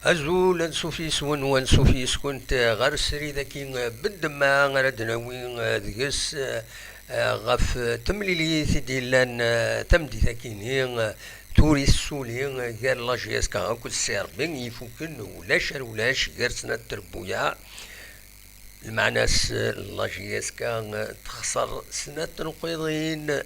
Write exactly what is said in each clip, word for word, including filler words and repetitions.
Azul, ansuf yes-wen u ansuf yes-kent ɣer srid-agi, eh, beddemma ara d-nawi, eh, deg-s, eh, eh, ɣef temlilit i d-yellan, eh, tameddit-agi-ni, eh, turi tessuli, eh, gar la J S K akked C R B ifuken ulac ar ulac gar snat trebbuyaɛ. Lmeɛna-s, la J S K texṣer snat tenqiḍin,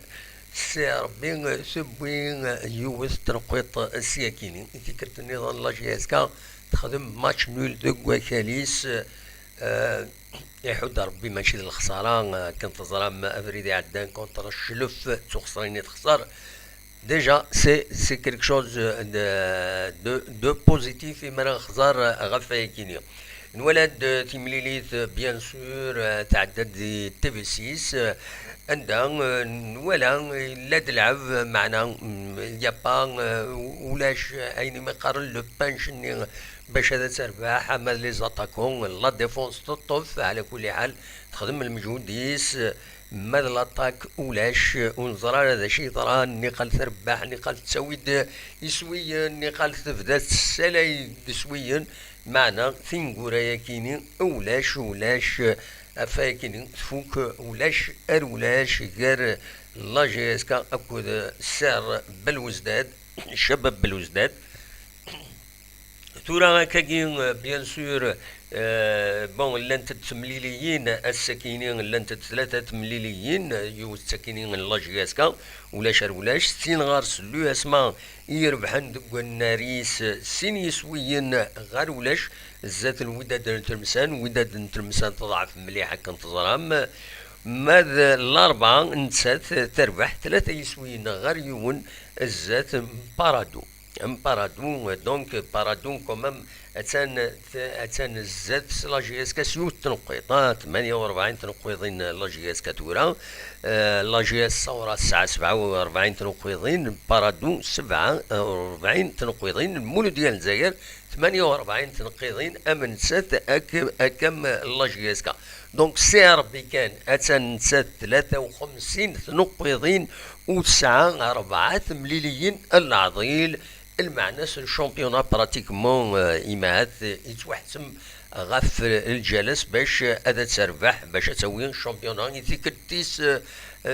C R B tewwi yiwet tenqiḍt s yakini. I tikkelt nniḍen, la J S K texdem match nul deg wakal-is. Eh, iḥudd Rebbi, mačči d lexṣara, eh, akken teẓram abrid iɛeddan contre Cclef d tuxṣrin i texṣer. Déjà, c'est, c'est quelque chose de, de, de positif imi ara nexẓer ɣef wayakini. Nwala-d timlilit, bien sûr, tɛedda-d di T V six, anda, eh, nwala yella-d lɛeb, meɛna, mm, il y a pas, eh, ulac ayen imi qqaren le punch-nni bac ad terbeḥ, ama d les attaquants, la défense teṭṭef, ɛla kulli ḥal, texdem lmeǧhud-is. Ma d l'attaque ulac, ur neẓri ara d acu yeḍran, niqal trebbeḥ, niqal tettawi-d iswiyen, niqal tebda tessalay-d iswiyen, meɛna tineggura-yakini ulac, ulac, ɣef wayakini tfuk ulac ar ulac gar la J S K akked Ser Belwezdad, Cabab Belwezdad. Tura akkagi, euh, bien sûr, euh, bon, llant-d temliliyin, ass-akini llant-d tlata temliliyin, yiwet d takini n la J S K, ulac ar ulac, tin ɣer-s l'U S M A i irebḥen deg wannar-is, sin yiswiyen ɣer ulac, zdat n Wydad n Tlemsan. Wydad n Tlemsan teḍɛef mliḥ akken teẓram, ma d Larebɛa nettat terbeḥ tlata yiswiyen ɣer yiwen zdat n Paradou. Am Paradou, donc Paradou quand même, attan, attan zdat s la J S K s yiwet tneqqiḍt, ah, tmanya u rebɛin tneqqiḍin la J S K tura, euh, la J S Saoura tesɛa sebɛa u rebɛin tneqqiḍin, Paradou sebɛa u rebɛin tneqqiḍin, Lmuludya n Lezzayer tmanya u rebɛin tneqqiḍin, am nettat ak-, akkam la J S K. Donc C R B kan, attan nettat tlata u xemsin tneqqiḍin, u tesɛa rebɛa temliliyin n leɛḍil. Lmeɛna-s le championnat pratiquement, euh, imahat, euh, yettwaḥettem ɣef, euh, lǧal-as bac, euh, ad terbeḥ, bac ad tawi championnat i tikkelt tis, euh,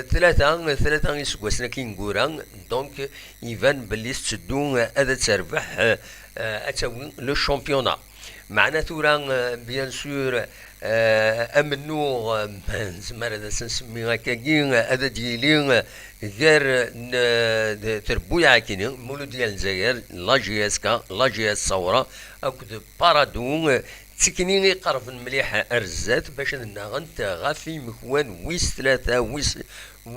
tlata, tlata iseggasen akin ineggura. Donc, euh, iban belli tetteddu, euh, ad terbeḥ, euh, euh, ad tawi le championnat. Meɛna tura, euh, bien sûr, euh, amennuɣ, euh, nezmer ad as-nsemmi akkagi, euh, ad d-yili, euh, gar, euh, n-, d-, trebbuyaɛ-akini, Muludya n Lezzayer, la J S K, la J S Saoura, akked Paradou, euh, d tikni iqerben mliḥ ar zdat, bac ad nnaɣent ɣef imekwan wis tlata, wis,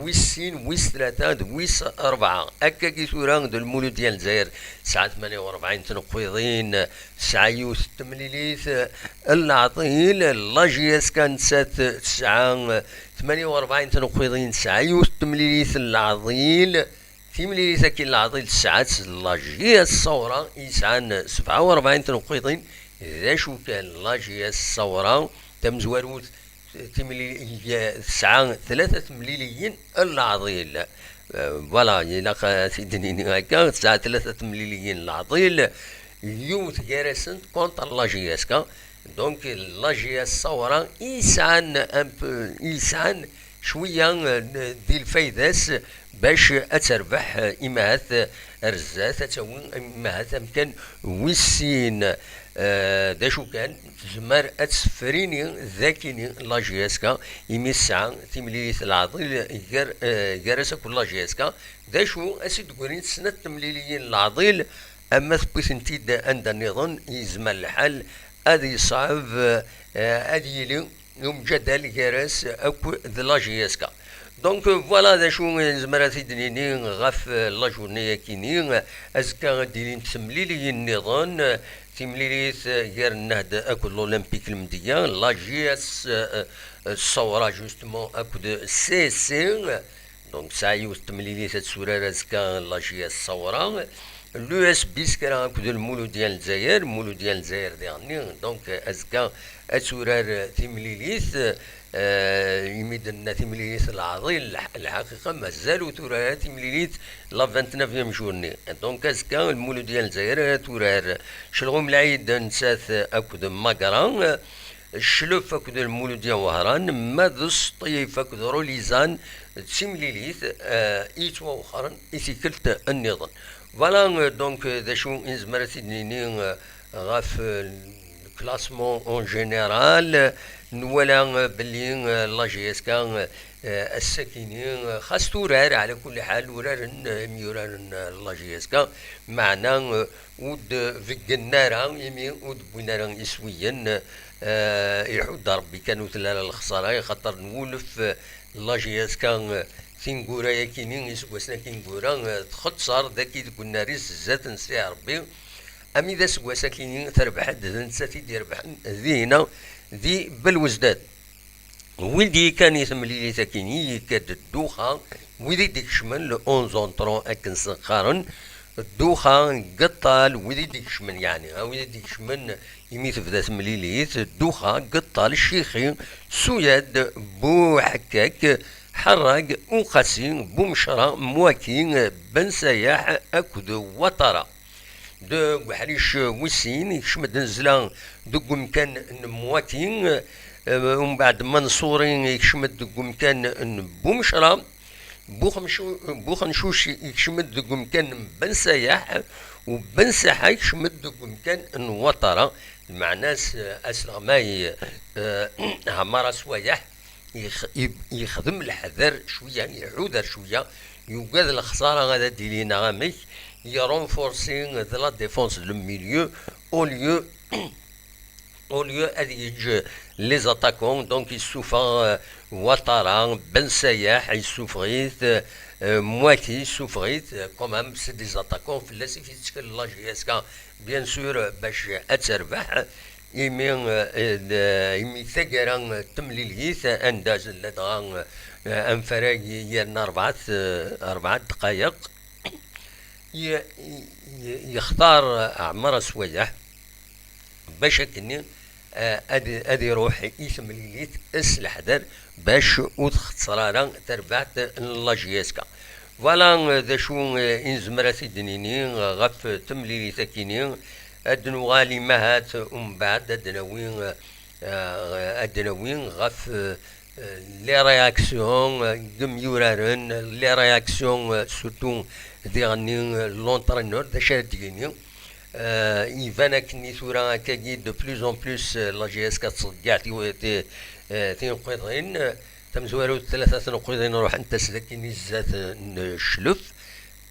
wis sin, wis tlata d wis rebɛa. Akkagi tura d Lmuludya n Lezzayer, tesɛa tmanya u rebɛin tneqqiḍin, tesɛa yiwet n temlilit n leɛḍil, la J S K nettat tesɛa tmanya u rebɛin tneqqiḍin, tesɛa yiwet n temlilit n leɛḍil, timlilit-agi n leɛḍil tesɛa-tt la J S Saoura, yesɛan sebɛa u rebɛin tneqqiḍin. D acu kan, la J S Saoura tamezwarut, timlili-, tesɛa tlata temliliyin n leɛḍil. Euh, voilà, ilaq ad t-id-nini akka, tesɛa tlata temliliyin n leɛḍil, yiwet gar-asent contre la J S K. Donc, la J S Saoura i yesɛan un peu, i yesɛan cwiya, euh, di lfayda-s bac ad terbeḥ, euh, imahat, euh, ar zdat, ad tawi imahat amkan wis sin. Euh, d acu kan, tezmer ad teffer ini d akini la J S K, imi tesɛa timlilit n leɛḍil gar, euh, gar-as akked la J S K. D acu, ad s-id-grin snat temliliyin n leɛḍil, ama tewwi-tent-id anda nniḍen, yezmer lḥal ad yeṣɛeb, euh, ad yili umǧadal gar-as akked la J S K. Donc, voilà d acu nezmer ad t-id-nini ɣef, euh, la journée-akini. Azekka ad d-ilint temliliyin nniḍen, euh, timlilit, euh, gar Nnehd akked l'Olympique Lmedya, la J S, euh, euh, Saoura, justement, akked C C. Donc, tesɛa yiwet n temlilit ad turar azekka la J S Saoura. l'U S B s kra akked Lmuludya n Lezzayer, Lmuludya n Lezzayer diɣenni, donc, euh, azekka ad turar, euh, timlilit, euh, imi d-nenna timlilit n leɛḍil, lḥ-, lḥaqiqa mazal ur turar ara timlilit la vingt-neuvième journée. Donc azekka Lmuludya n Lezzayer ad turar Celɣum Lɛid nettat akked Magra, Cclef akked Lmuludya Wehran, ma d Sṭif akked Rulizan d timlilit, euh, yettwawexxren i tikkelt nniḍen. Voilà, euh, donc, euh, d acu i nezmer ad t-id-nini, euh, ɣef, euh, le classement en général. Nwala, euh, belli, euh, la J S K, euh, ass-akini, euh, xas turar, ɛla kulli ḥal, uraren, euh, imyuraren, euh, la J S K, meɛna, euh, ur d-beggen ara, imi ur d-wwin ara iswiyen. Eh, iḥudd Ṛebbi kan ur telli ara lexṣara, axaṭer nwulef, eh, la J S K, eh, tineggura-yakini, iseggasen-agi ineggura, eh, txeṣṣer dagi deg unnar-is zdat n Si Ṛebbi, ami d aseggas-akini terbeḥ-d, d nettat i d-irebḥen dihina di Belwezdad. Wid d-yekkan i temlilit-akini, yekka-d dduxa, wid i d-ikecmen, le onze entrants akken sen-qqaren, dduxa n Geṭṭal, wid i d-ikecmen, yeɛni, a wid i d-ikecmen imi tebda temlilit, dduxa, Geṭṭal, Ccixi, Suyad, Buḥekkak, Ḥerrag, Uqasi, Bumecra, Mwaki, Ben Sayaḥ akked Watara. Deg uḥric wis sin, ikcem-d Nzla deg umkan n Mwaki, eh, umbeɛd Manṣuri ikcem-d deg umkan n Bumecra, Buxemcu-, Buxencuc ikcem-d deg umkan n Ben Sayaḥ, u Ben Saḥa ikcem-d deg umkan n Watara. Lmeɛna-s, eh, asleɣmay, eh, Ɛmar Aswayeḥ, yex-, yeb-, yexdem leḥder cwiya, iḥuder cwiya, yugad lexsara ad d-ili neɣ amek, yerenforsi de la défense de milieu au lieu, au lieu ad yeǧǧ les attaquants, donc yessufeɣ, euh, Ouattara, Ben Sayaḥ yessufeɣ-it, euh, Mouaki yessufeɣ-it, euh, quand même c'est des attaquants, fell-as i tettkel la J S K, bien sûr, euh, bac ad terbeḥ. Imi, eh, d-, imi taggara, eh, temlilit, anda ladɣa, eh, anfarag yerna rebɛa, eh, rebɛa ddqayeq, ye-, ye-, yextar Ɛmer Aswayeḥ bac akkenni, eh, ad, ad iruḥ i temlilit s leḥder bac ur txeṣṣer ara terbaɛt n la J S K. Voilà, eh, d acu, eh, i nezmer ad t-id-nini, eh, ɣef temlilit-akini. Ad nuɣal i mahat umbeɛd ad d-nawi, eh, ad d-nawi ɣef, eh, les réactions, eh, n yemyuraren, les réactions, eh, surtout diɣenni, eh, l'entraîneur, d acu ara d-yini. Eh, iban akken i tura akkagi de plus en plus, eh, la J S K tettḍeggiɛ ti-, ti-, eh, tineqqiḍin. Tamezwarut tlata tneqqiḍin ruḥent-as d akin i zdat, eh, n Cclef.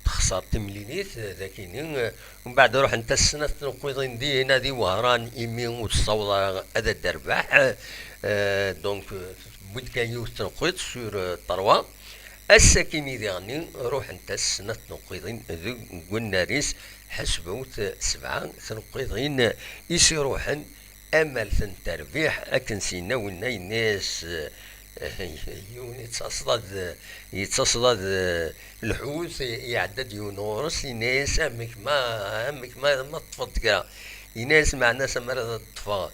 Texṣer timlilit, eh, d akini, eh, mbeɛd ruḥent-as snat tneqqiḍin dihina di Wehran imi ur tessaweḍ ara ad d-terbeḥ. Eh, donc, eh, tewwi-d kan yiwet tneqqiḍt sur, eh, trois. Ass-akini diɣenni ruḥent-as snat tneqqiḍin deg unnar-is, ḥesbewt, eh, sebɛa tneqqiḍin i s-iruḥen amal n terbiḥ, akken s-yenna winna, yenna-yas, eh, yiwen yettaseḍ-d, yettaseḍ-d, eh, lḥut, iɛedda-d yiwen ɣur-s, yenna-yas: "Amek ma, amek ma, ma teṭṭfeḍ-d kra?" Yenna-yas: "Meɛna-s amar ad ṭṭfeɣ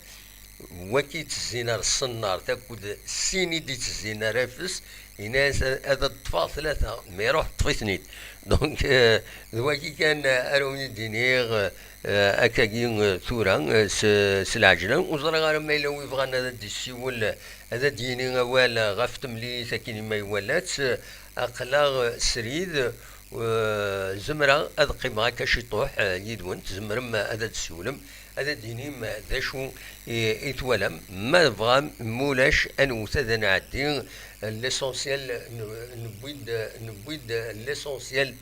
waki ittezzin ar ṣṣennar akked sin i d-ittezzin ar afes, yenna-yas ad, ad ṭṭfeɣ tlata, ma iruḥ ṭṭef-iten-id." Donc, eh, d waki kan, eh, ara wen-id-iniɣ, eh, akkagi, eh, tura, eh, s, s lɛejla. Ur ẓriɣ ara ma yella wi bɣan ad d-issiwel, eh, ad d-yini awal, eh, ɣef temlilit akkin ma iwala-tt, eh, aql-aɣ, eh, srid, eh, zemreɣ ad qqimeɣ akka ciṭuḥ, eh, yid-wen, tzemrem ad d-tessiwlem, ad d-tinim d acu i, i twalam. Ma tebɣam, mulac, anewwet ad nɛeddi, eh, l'essentiel, n-, newwi-d, newwi-d l'essentiel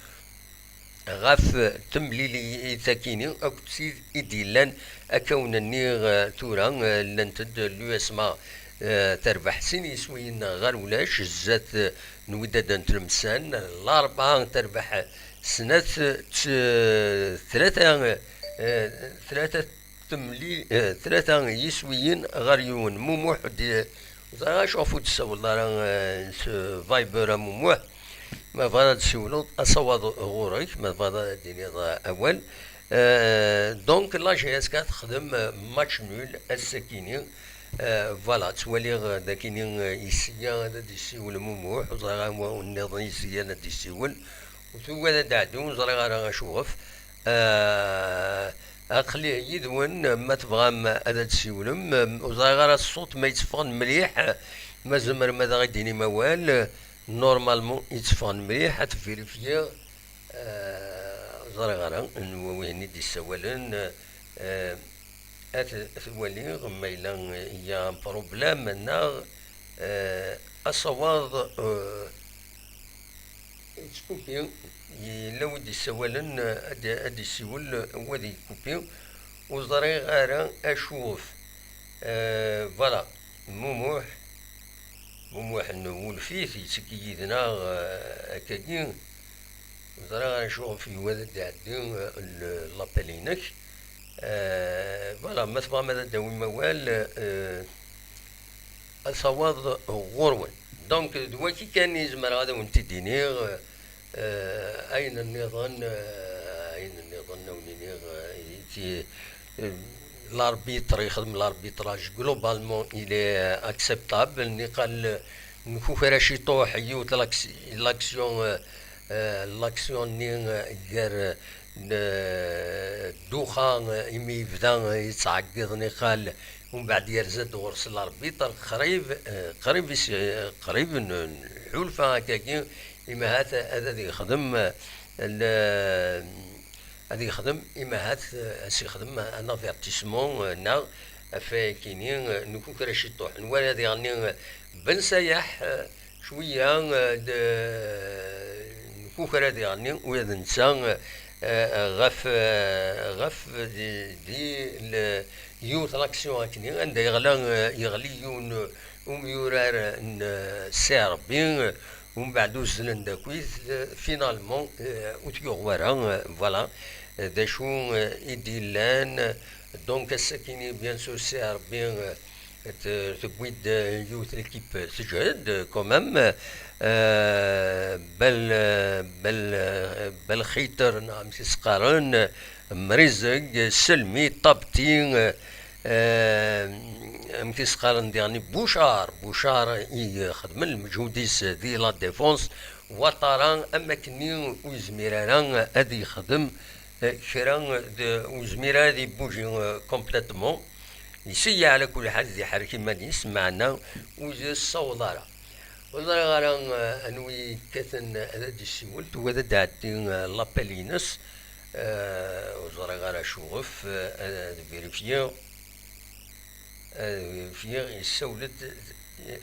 ɣef temlilit-akini akked tid i d-yellan akka wen-nniɣ, eh, tura, eh, llant-d l'U S M A, eh, terbeḥ sin yiswiyen ɣer ulac zdat, eh, n Wydad n Tlemsan, Larebɛa terbeḥ snat, t-, tlata, eh, tlata temli-, eh, tlata yiswiyen ɣer yiwen. Mumuḥ, ur d-, ur ẓriɣ acu ɣef ur d-tessawleḍ ara, eh, s Viber a Mumuḥ. Ma tebɣiḍ ad d-ssiwleḍ, asawaḍ ɣur-k, ma tebɣiḍ ad d-tiniḍ, eh, awal. Eh, donc, la G S K texdem, eh, match nul ass-akini. Eh, voilà, ttwaliɣ, eh, d akini, eh, yesya ad d-yessiwel Mumuḥ, ur ẓriɣ anwa nniḍen yesyan ad d-yessiwel. Ur tugi ad d-tɛeddi, ur ẓriɣ ara acuɣef. Eh, aql-i yid-wen, ma tebɣam ad d-tessiwlem. Eh, ur ẓriɣ ara ṣṣut ma yetteffeɣ-d mliḥ, ma tzemrem ad aɣ-d-tinim awal. Normalement, yetteffeɣ-d mliḥ, ad t-vérifier. Eh, ẓriɣ ara anwa wihin i d-yessawalen. Eh, ad t-, twaliɣ ma yella, eh, il y a un problème neɣ, eh, asawaḍ, eh, yettkupi, yella wi d-yessawalen, eh, ad d-, ad d-yessiwel, eh, wa ad yekkupi, ur ẓriɣ ara acuɣef. Eh, voilà, Mumuḥ, Mumuḥ n Wulfit, yettekki yid-neɣ, eh, akkagi. Ur ẓriɣ ara acuɣef yugi ad d-iɛeddi, eh, l-, l'appel-inek. Eh, voilà, ma tebɣam ad d-tawim awal, eh, asawaḍ ɣur-wen. Donc, d waki kan i zemreɣ ad awen-t-id-iniɣ, eh, ayen nniḍen, eh, ayen nniḍen, ad wen-iniɣ, eh, i ti-, eh, l'arbitre, yexdem l'arbitrage, globalement, il est acceptable. Niqal, eh, nkukra ciṭuḥ, yiwet l'ax-, l'action, eh, eh, l'action-nni, eh, gar, eh, n-, dduxa, eh, imi yebda, eh, yettɛeggiḍ niqal, umbeɛd yerza-d ɣur-s l'arbitre, qrib, eh, qrib is-, eh, qrib n-, nḥulfa akkagi, imi ahat ad, ad yexdem, eh, l-, ad yexdem, imi ahat, eh, ad s-yexdem un avertissement, eh, neɣ ɣef wayakini, eh, nkukra ciṭuḥ. Nwala diɣenni, eh, Ben Sayaḥ, eh, cwiya, eh, d-, nkukra diɣenni, ula d netta, eh, ɣef, eh, ɣef di, di l-, yiwet l'action akkenni, anda yeɣla, eh, yeɣli yiwen umyurar n, eh, Serbi, eh, umbeɛd uzzlen d akit, eh, finalement, eh, ur t-yuɣ wara, eh, voilà, eh, d acu, eh, i d-yellan. Donc, ass-akini, bien sûr, Serbi, eh, t-, tewwi-d, eh, yiwet l'équipe teǧhed, eh, quand même, eh, Bel-, eh, Bel-, eh, Belxiter, neɣ amek i s-qqaren, eh, Mrizeg, eh, Selmi, Tabti, eh, eh, amek i s-qqaren diɣenni, Bucar, Bucar i ixedmen lmeǧhud-is di la défense, Ouattara am akkenni ur yezmir ara ad yexdem, eh, kra, d-, ur yezmir ara ad ibuji, eh, complètement. Yesɛa ɛla kulli ḥal ad iḥerrek iman-is, meɛna ur yessaweḍ ara. Ur ẓriɣ ara, eh, anwi yekkaten ad d-yessiwel, tugi ad d-tɛeddi, eh, l'appel-ines. Eh, ur ẓriɣ ara acuɣef, eh, ad vérifier. Ad vérifier, yessawel-d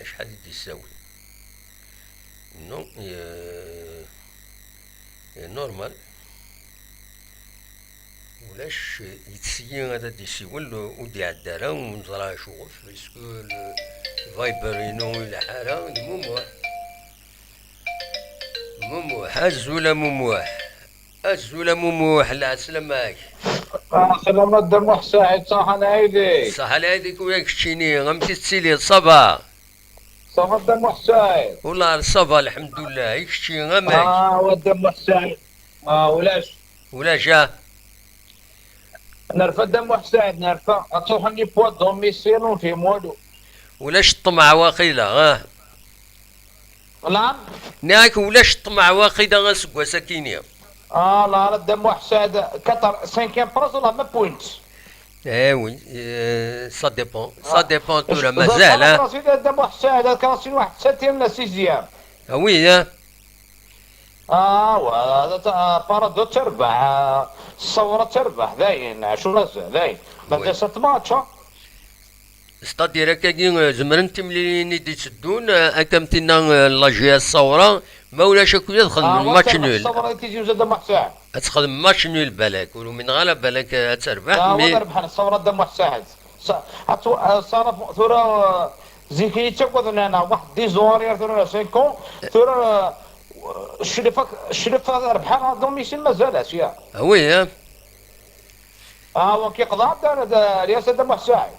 acḥal i d-yessawel. Non, eh, eh, normal. Ulac, yettesyi ad d-yessiwel, ur d-iɛedda ara, ur neẓra acuɣef, est-ce que le Viber-inu ur ileḥḥu ara? D Mumuḥ. Mumuḥ, azul a Mumuḥ. Azul a Mumuḥ, lɛeslama-k. Ah, salam a Dda Muḥ Saɛid, ṣaḥa lɛid-ik. Ṣaḥa lɛid-ik, ula d keččini, amek i tettiliḍ, ça va? Ça va Dda Muḥ Saɛid? Ula ça va, lḥemdullah, i kečči, amek? Ah, wa Dda Muḥ Saɛid. Ah, ulac. Ulac, ah? Nerfa Dda Muḥ Saɛid, nerfa. Ad truḥen les poids domicile, ur nefhim walu. Ulac ṭṭmeɛ waqila, ah? Naam? Nniɣ-ak ulac ṭṭmeɛ waqila aseggas-akini. Ah, la, la, Dda Muḥ Saɛid, quatre, cinquième place, la même point. Eh oui, eh, ça dépend. Ça dépend tura, mazal, hein? Dda Muḥ Saɛid, ad kṛasin waḥed septième, la sixième. Ah oui, hein? Ah, wa, hada ta-, Parado terbeḥ, ah, Ṣṣawra terbeḥ, dayen, acu mazal, dayen. Ma d sept match, ah. C'est-à-dire, akkagi, eh, zemrent timlilin i d-itteddun, eh, akka am tinna, eh, la G S Ṣṣawra, ma ulac akk ad xedmen match nul. Ṣṣawra i Tizi Uzzu Dda Muḥ Saɛid. Ad texdem match nul balak, ur umineɣ ara balak, eh, ad terbeḥ, ah, mais wa ad rebḥen Ṣṣawra Dda Muḥ Saɛid. Ṣ-, ad tw-, eh, Ṣṣawra, eh, zik i yettaggaden, ana, waḥed dix ans arrière, tura cinq ans, tura, eh, Cclifa, Cclifa rebḥen à domicile mazal-as, ya. Ah oui, hein? Ah, waki qḍeɛ-d, ana, d Ryasa Dda Muḥ Saɛid.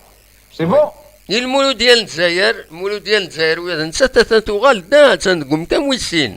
C'est bon? I Lmuludya n Lezzayer, Lmuludya n Lezzayer, ula d nettat atan tuɣal da, attan deg umkan wis sin.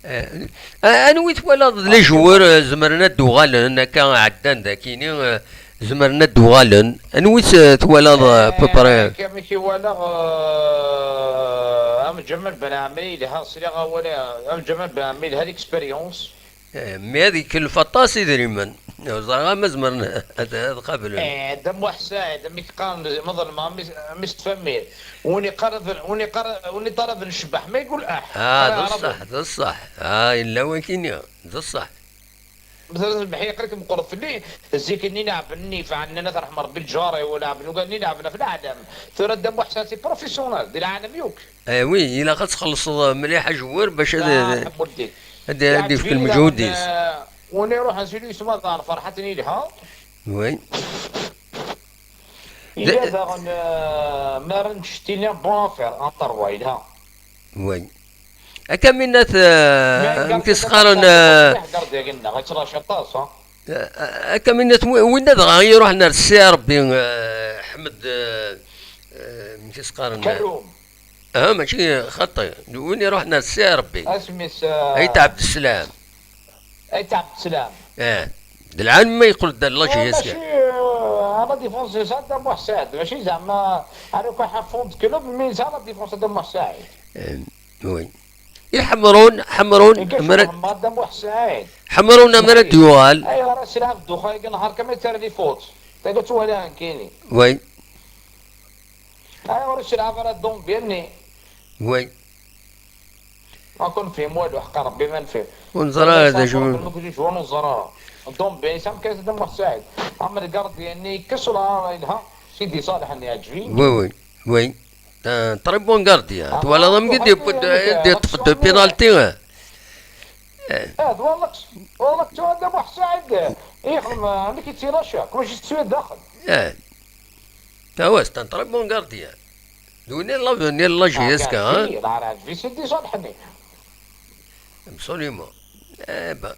Eh, anwi twalaḍ d les joueurs, eh, zemren ad d-uɣalen, akka ɛeddan dagini, eh, zemren ad d-uɣalen? Anwi s-, eh, twalaḍ, eh, à peu près? Amek i walaɣ, eh, am Ǧamal Ben Ɛemri yelha, sliɣ awal, eh, am Ǧamal Ben Ɛemri yelha l'expérience. Eh, mais ad ikelf aṭas idrimen. Ur ẓriɣ ama zemren ad, ad qablen. Eh, Dda Muḥ Saɛid, amek qqaren, ma ḍelmeɣ, mi s-, mi s-tfamir. Win iqqar ad, win iqqar, win iṭalab ncebbeḥ, ma yegul aḥ. Ah, d ṣṣeḥ, d ṣṣeḥ. Ah, yella wakini, d ṣṣeḥ. Mesela, ncebbeḥ, yeqqar-ik meqqret fell-i, zik-nni leɛben nnif, ɛennan, ad t-rḥem Rebbi, lǧar-iw, leɛben ugar-nni, leɛben ɣef leɛlam. Tura Dda Muḥ Saɛid, c'est professionnel, di leɛlam yakk. Eh oui, ilaq ad txellṣeḍ mliḥ ajewwer bac ad, ad, ad d-yefk lmeǧhud-is. Win iruḥen s ilu yesma d lferḥat-nni yelha. Oui. Yella daɣen, eh, mi ara nečč tili bon affaire, un trois yelha. Oui. Akka mi nat, eh, amek i s-qqaren, eh, akka mi nat wi-, winna dɣa iruḥen ar Ssi Ṛebbi, eh, Ḥmed, eh, eh, amek i s-qqaren? Kerrum. Ah, mačči xaṭi. Win iruḥen ar Ssi Ṛebbi. Asmi-s, eh, Ayt Ɛebdeslam. Ayt Ɛebdeslam. Eh, d lɛali ma yeqqel-d ar la J S K. Mačči, eh, à la défense yesɛa Dda Muḥ Saɛid, mačči zeɛma ar akk ḥafun d club, mi yesɛa la défense Dda Muḥ Saɛid. Eh, oui. I Ḥemrun, Ḥemrun, ammer-, Dda Muḥ Saɛid. Ḥemrun ammer ad d-yuɣal. Ayɣer ad s-ilɛeb ddux-agi nehar kamel tara di faute. Tagi ttwaliɣ nekkini. Oui. Ayɣer ur s-ilɛeb ara Dombia-nni? Oui. Ma ken nefhem walu, ḥeqqa Rebbi ma nefhem. Ur neẓra ara d acu. Ur neẓra ara. Dombia yesɛa amkan Dda Muḥ Saɛid. Ama le gardien-nni yekkes wala yelha. Sidi Ṣaleḥ-nni yeɛǧeb-iyi. Oui, oui, oui. Un très bon gardien. Ah, twalaḍ amek i d-yewwi-d, i d-yeṭṭef-d penalty? Eh, twalaḍ, twalaḍ Dda Muḥ Saɛid, yexdem, eh, amek i tt-ilaca, comme je suis daxel. Eh. Ah ouais, c'est un très bon gardien. D win i l'avenir n la J S K, ah, hein? Yeɛǧeb-iyi, yeɛǧeb-iyi Sidi Ṣaleḥ-nni. Absolument. Eh ben.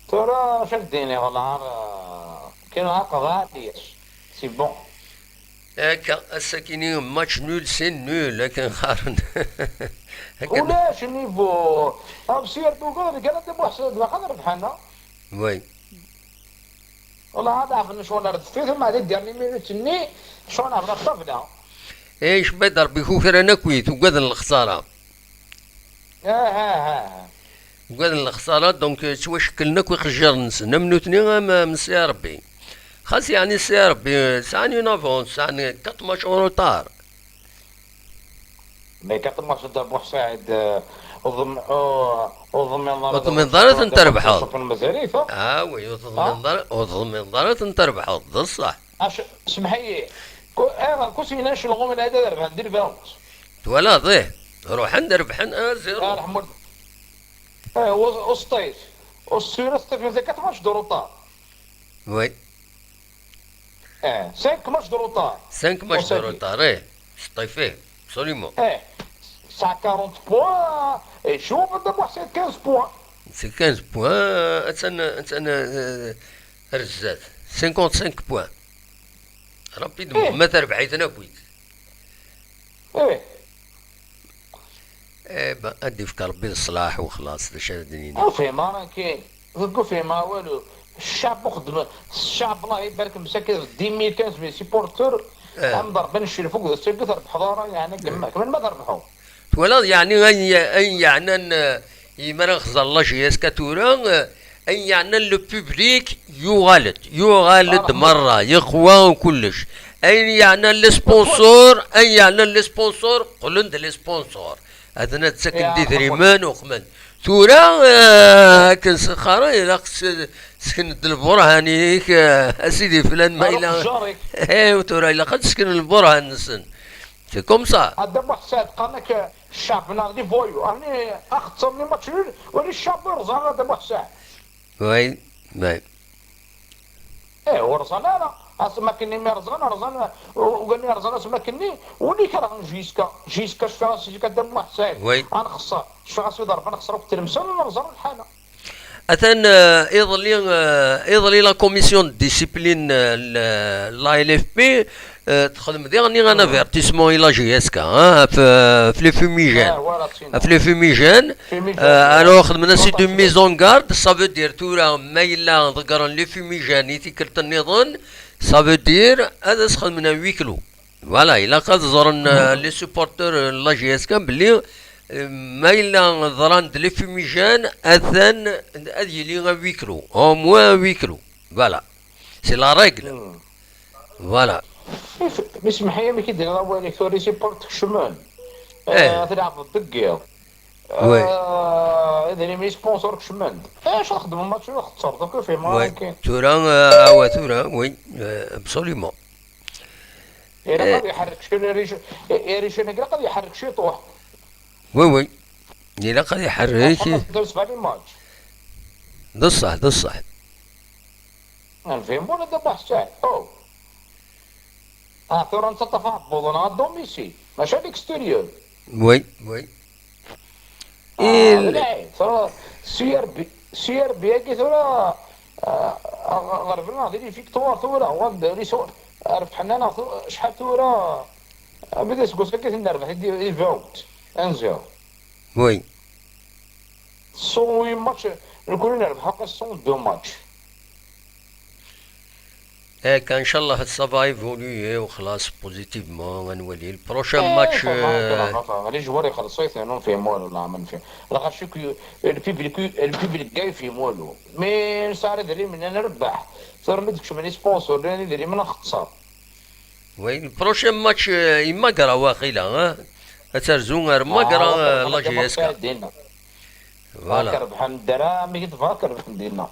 Tura, acu ad d-iniɣ, lɛar, eh, kan lɛar qeḍɛen-as. C'est bon. Akka, ass-akini, match nul, c'est nul, akken qqaren. Akken. Ulac niveau. Am sir Dugan, kan ad d-ibuḥ s daxel rebḥen, a? Oui. Wallah, ad ɛefen ccɣel ar deffir, ثم هذه dernière minute-nni, ccɣel ɛefen ɣef ṭṭabla. Eh, icebba-d Rebbi kukran akkit, ugaden lexsara. Ah, ah, ah. Ugaden lexsara, donc, ttwacekklen akk iqejjiren-nsen, am nutni, am, am Ssi Ṛebbi. Xas yeɛni Ssi Ṛebbi, sɛan une avance, sɛan quatre matchs en retard. Mais quatre matchs Dda Muḥ Saɛid, euh, ur ḍem-, ur, ur ḍmineḍ ara. Ur ḍmineḍ ara ad ten-trebḥeḍ. Mazal-it, ha? Ah, oui, ur ḍmineḍ ara, ur ḍmineḍ ara ad ten-trebḥeḍ, d ṣṣeḥ. Ac-, semḥ-iyi. Ku-, ayɣer ku s-yenna celɣum n ad rebḥen di lbawt? Twalaḍ, ih. Ruḥen-d rebḥen un zéro. Ah, leḥmud. Eh, u-, usṭif. Usṭif, usṭif, mazal quatre matchs de retard. Oui. Eh, cinq matchs de retard. Cinq matchs de retard, eh. Sṭif, eh, absolument. Eh, ça quarante points, et je vois Dda Muḥ Saɛid quinze points. C'est quinze points, attan, attan, euh, ar zdat. Cinquante-cinq points. Rapidement, eh, ma terbeḥ-iten akkit. Eh. Eh ben, ad d-ifk Rebbi leṣlaḥ u xlaṣ, d acu ara d-nini? Ur fhimeɣ ara nekkini. Deg ur fhimeɣ walu. Ccɛeb uxeddem, ccɛeb Allah ibarek, msakit dix mille, quinze mille supporters. Eh. Am ḍerban ccilf akked ssagit ur trebḥeḍ ara, yeɛni, eh, kemmel, kemmel ma trebḥeḍ. Twalaḍ, yeɛni, ayen, ayen yeɛnan, eh, imi ara nxeẓẓer la J S K tura, eh, ayen yeɛnan le public yuɣal-d, yuɣal-d merra, yeqwa kullec. Ayen yeɛnan les sponsors, ayen yeɛnan les sponsors, qqlen-d les sponsors. Ad ttaken-d idrimen, uqmen. Tura, eh, akken s-qqaren, ilaq s-, sken-d lburhan-ik, eh, a sidi flan, ma yella. Eh, tura ilaq ad sken lburhan-nsen. C'est comme ça. A Dda Muḥ Saɛid, qqaren-ak, eh, ccɛeb neɣ d les voyous. Ɛni axeṣṣar-nni match nul, wali ccɛeb ur rẓan ara Dda Muḥ Saɛid. Oui, oui. Eh, ur rẓan ara. Asmakken-nni mi rẓan, rẓan, u-, ugan-nni rẓan asmakken-nni, ur kerhen jusqu'à, jusqu'à cfiɣ-as, jusqu'à Dda Muḥ Saɛid. Oui. Ad nxeṣṣer. Cfiɣ-as i ḍerba, nxeṣṣer akk Tlemsan, ur nerẓa ara lḥala. Atan, euh, iḍelli, euh, iḍelli la commission de discipline, euh, l-, la L F P, Euh, texdem diɣen un avertissement i la J S K, hein, ɣef, ɣef les fumigènes. Ɣef les fumigènes. Euh, alors, xedmen-as-d une mise en garde, ça veut dire tura ma yella ḍeggren les fumigènes i tikkelt nniḍen, ça veut dire ad as-xedmen un huis clos. Voilà, ilaq ad ẓren, euh, les supporters, euh, n la J S K belli, euh, ma yella ḍran-d les fumigènes, atan ad yili un huis clos, au moins un huis clos. Voilà. C'est la règle. Voilà. Mi semmeḥ-iyi amek i d-yenna wali tura, les supporters kecmen. Eh. Eh, tleɛbeḍ deg yiḍ. Oui. Eh, idrimen, les sponsors kecmen-d. Eh, acu txeddmem match ur xettreḍ akk, fehmeɣ. Oui. Akken. Tura, eh, awa tura, oui, eh, absolument. Ilaq ad iḥerrek ciṭ, iricen-agi ilaq ad iḥerrek ciṭuḥ. Oui, oui. Ilaq ad iḥerrek. Xaṭer sebɛa les matchs. D ṣṣeḥ, d ṣṣeḥ. Nfehmu la d abuḥ Saɛid. Oh. Ah, tura nettaṭṭaf aɛebbuḍ-nneɣ à domicile, maca à l'extérieur. Oui, oui. Ah, il- d lɛib. Tura C R B, C R B-agi tura, ah, ɣ-, ɣerblen-aɣ di les victoires tura, wanda les so-, rebḥen-aneɣ tu-, acḥal tura, ah, bida seg wass-agi nerbeḥ di, di Vaud, un zéro. Oui. Cent huit matchs, nekkni nerbeḥ akk cent deux matchs. Akka, ncallah, ça va évoluer, وخلاص, positivement, ad nwali. Le prochain match, euh, les joueurs ixelleṣ-iten, ur nefhim walu, la, ma nefhim. Lxaci, le public, le public-a yefhim walu. Mi nesɛa idrimen, ad nrebbeḥ. Tura mi d-kecmen les sponsors, llan idrimen, nxeṣṣer. Oui, le prochain match, euh, i Magra, waqila, hein? Ad terzu ar Magra, euh, la J S K. Voilà. Ad rebḥen ddra, mi d-tebɣa ad rebḥen dinna.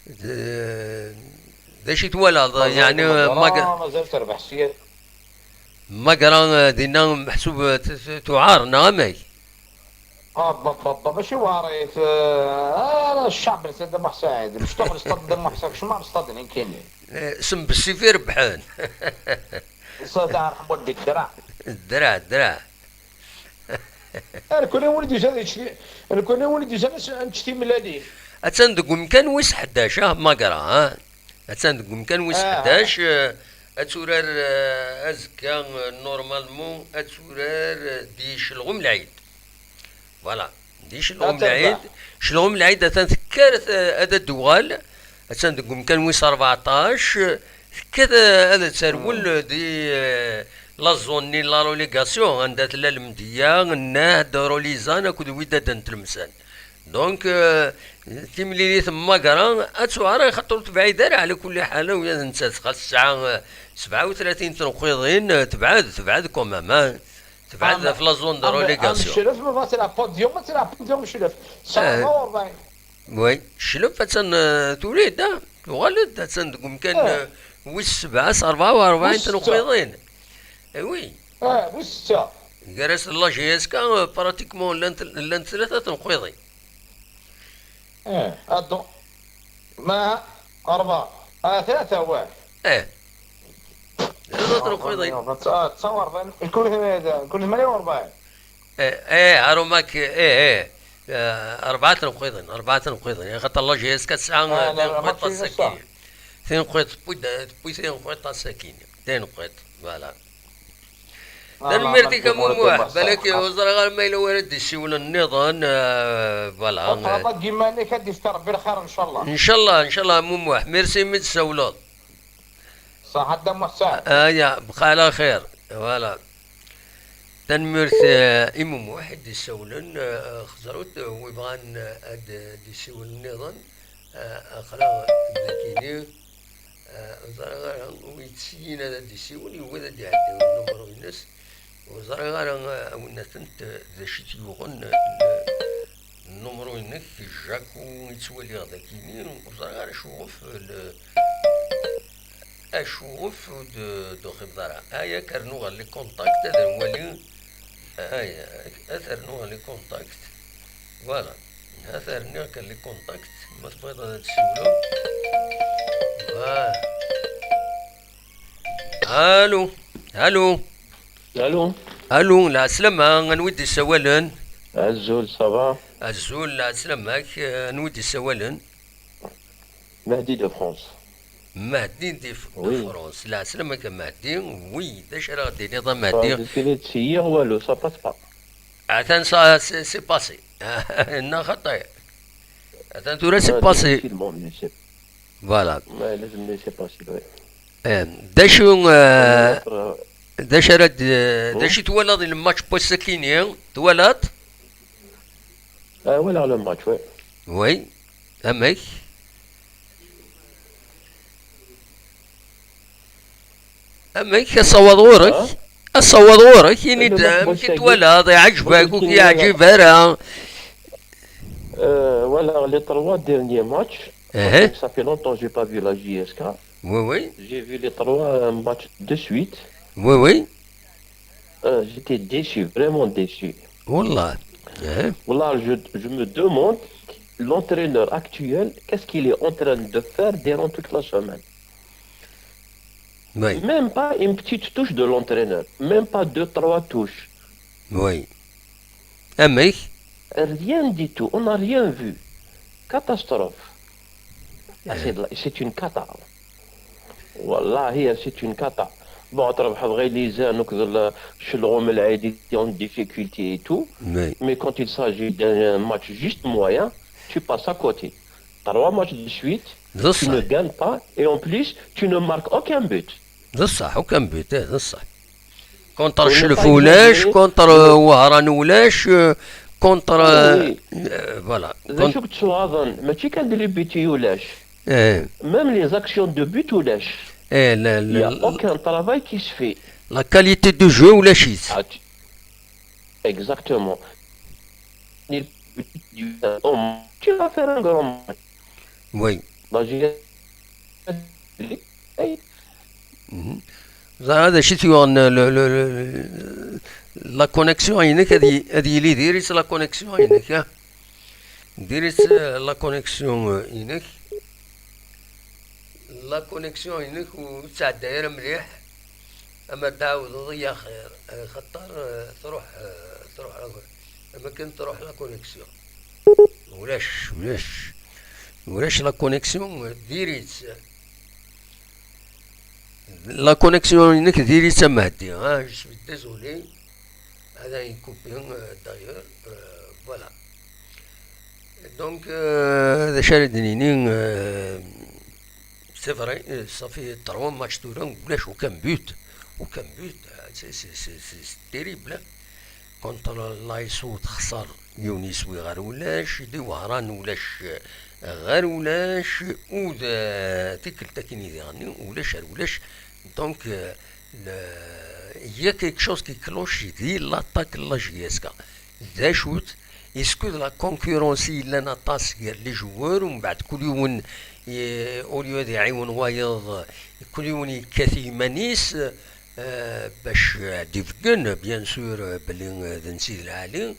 D-, d acu i twalaḍ, yeɛni, Magra, Magra, mazal terbeḥ sya. Magra, euh, dinna meḥsub, euh, t-, t-, tuɛar, neɣ amek? Ah, ḍab, ḍab, ḍab, mačči weɛrit, euh, ah, ccɛeb n Saddam Ḥsaɛid, mectuq n stad Saddam Ḥsaɛid, kecmeɣ stad nekkini. Eh, s Mbessif i rebḥen. Ṣṣada ṛḥem waddi, ddreɛ. Ddreɛ, ddreɛ. Ah, nekkni win i d-yusan ad yečč ti-, nekkni win i d-yusan ad s-, ad nečč timellalin. Attan deg umkan wis ḥdac, ah, Magra, ah. Attan deg umkan wis ḥdac, eh, ad turar, eh, azekka, eh, normalement, ad turar, eh, di Celɣum Lɛid. Voilà. Di Celɣum Lɛid. Celɣum Lɛid atan tekker, eh, ad d-tuɣal. Attan deg umkan wis rbeɛṭac. Tekker, eh, ad terwel di, eh, la zone-nni n la relégation, anda tella Lemdeyya, Nnehd, Rulizan akked Wydad n Tlemsan. Donc, euh, timlilit n Magra ad tuɛer, xaṭer ur tebɛid ara, ɛla kulli ḥal, ula d nettat, xas tesɛa, euh, sebɛa u tlatin tneqqiḍin, euh, tebɛed, tebɛed quand même, hein. Tebɛed ɣef la zone de relégation. Am Cclef, ma tebɣa ad telɛeb podium, ad telɛeb podium Cclef. Tesɛa rebɛa u rebɛin. Oui, Cclef attan, euh, tuli-d, ah, tuɣal-d, attan deg umkan, euh, wis sebɛa, s rebɛa u rebɛin tneqqiḍin. Eh oui. Ah, wis setta. Gar-as d la J S K, euh, pratiquement llant, llant tlata tenqiḍin. Eh, ado. Ma, rebɛa. Ah, tlata, wah. Eh. Tlata tenqiḍin. Ah, tesɛa u rebɛin. Kul, kul tmanya u rebɛin. Eh, eh, arumak, eh, eh. Eh, rebɛa tenqiḍin, rebɛa tenqiḍin. Xaṭer la J S K tesɛa, ah, eh, la, la, tenqiḍt ass-agi. Tenqiḍt, tewwi-d, tewwi tenqiḍt ass-agi. Tenqiḍt, voilà. Tanemmirt-ik a Mumuḥ, balak ur ẓriɣ ara ma yella wara d-isiwlen nniḍen, euh, voilà. Ṭṭlaba deg iman-ik, ad d-ifk Rebbi lxir, ncallah. Ncallah, ncallah a Mumuḥ, merci imi d-tsawleḍ. Ṣaḥa Dda Muḥ Saɛid. Aya, bqa ɛla lxir, voilà. Tanemmirt, euh, i Mumuḥ i d-isawlen, euh, xeẓrut, euh, wi bɣan, euh, ad d-isiwlen nniḍen, euh, aql-aɣ dagi. Ah, ur ẓriɣ ara wi yettsilin ad d-isiwel, yugi ad d-iɛeddi nnumru-ines. Ur ẓriɣ ara, ah, win atent, d acu i t-yuɣen, n-, nnumru-inek, Jaku i ttwaliɣ dagini, ur ẓriɣ ara acuɣef, l-, acuɣef ur d-, d-tuxibeḍ ara. Aya, ad rnuɣ ɣer les contacts, ad nwali. Aya, ad rnuɣ ɣer les contacts. Voilà. Ata rniɣ kan les contacts, ma tebɣiḍ ad d-tsiwleḍ. Ah. Allô, allô. Allô. Allô, lɛeslama, anwa i d-isawalen? Azul, ça va? Azul, lɛeslama-k, anwa i d-isawalen? Mehdi de France. Mahdi di f-, di Oui. France. Lɛeslama-k a Mahdi. Oui, d acu ara ɣ-d-tiniḍ a Mahdi? Ur d-tiniḍ si yiɣ walu, ça passe pas. Atan ça, c'est, c'est passé. Neɣ xaṭi. Atan tura c'est Ah, passé. Difficilement, mais c'est Voilà. Ouais, لازم c'est passé, ouais. Eh, d acu, eh, Après, d acu ara d, d acu twalaḍ di lmatch n wass-akini? Twalaḍ? Ah, walaɣ le match, ouais. Oui. Amek? Amek, asawaḍ ɣur-k? Ha? Asawaḍ ɣur-k, ini-d amek i twalaḍ, iɛǧeb-ak, ur k-iɛǧib ara? Euh, voilà, les trois derniers matchs. Parce que ça fait longtemps que j'ai pas vu la J S K. Oui, oui. J'ai vu les trois, euh, matchs de suite. Oui, oui. Euh, j'étais déçu, vraiment déçu. Wallah. Wallah, je, je me demande, l'entraîneur actuel, qu'est-ce qu'il est en train de faire durant toute la semaine? Oui. Même pas une petite touche de l'entraîneur, même pas deux, trois touches. Oui. Amek? Rien du tout, on n'a rien vu. Catastrophe. Ah, c'est de la, c'est une cata. Wallahi, c'est une cata. Bon, تربح غير les uns, donc le شلغوم العادي en difficulté et tout. Oui. Mais quand il s'agit d'un match juste moyen, tu passes à côté. Trois matchs de suite, tu ne gagnes pas et en plus, tu ne marques aucun but. D ṣṣeḥ, aucun but, eh, d ṣṣeḥ. Contre Chlef ulac, contre, euh, Wehran ulac, euh, contre, euh, euh, voilà. D acu yettwaɣaḍen, mačči kan d les buts ulac. Eh. Même les actions de but ulac. Eh, la, la, il y a aucun travail qui se fait. La qualité de jeu ulac-itt. Ah, tu- Exactement. Tu vas faire un grand match. Oui. Bah, j'ai- Mhm. Ẓriɣ d acu i t-yuɣen, le, le, le, la connexion-inek ad y-, ad yili diri-tt la connexion-inek, ah. Diri-tt, eh, la connexion, eh, inek. La connexion-inek ur tettɛedday ara mliḥ. Ama tɛawdeḍ i axir, eh, xaṭer, eh, truḥ, eh, truḥ, eh, am akken truḥ la connexion. Ulac, ulac. Ulac la connexion, eh, diri-tt. La connexion-inek diri-tt a Mahdi, ah, je suis désolé. Ad iyi-couper, euh, d'ailleurs, euh, voilà. Donc, euh, d acu ara d-nini, euh, c'est vrai, euh, ça fait trois matchs tura, ulac aucun but, aucun but, euh, c'est, c'est, c'est, c'est, c'est terrible, hein. Contre l'A S O texser yiwen yiswi ɣer ulac, di Wehran ulac, euh, ɣer ulac, u d, euh, tikkelt akkin i diɣen ulac ar ulac. Donc, euh, Le, il y a quelque chose qui cloche di l'attaque n la J S K. D acu-t? Est-ce que la concurrence i yellan aṭas gar les joueurs, u mbeɛd kul yiwen, eh, au lieu ad iɛiwen wayeḍ, kul yiwen yekkat i yiman-is, eh, bac ad d-ibeggen, bien sûr, eh, belli, eh, d netta i d lɛali.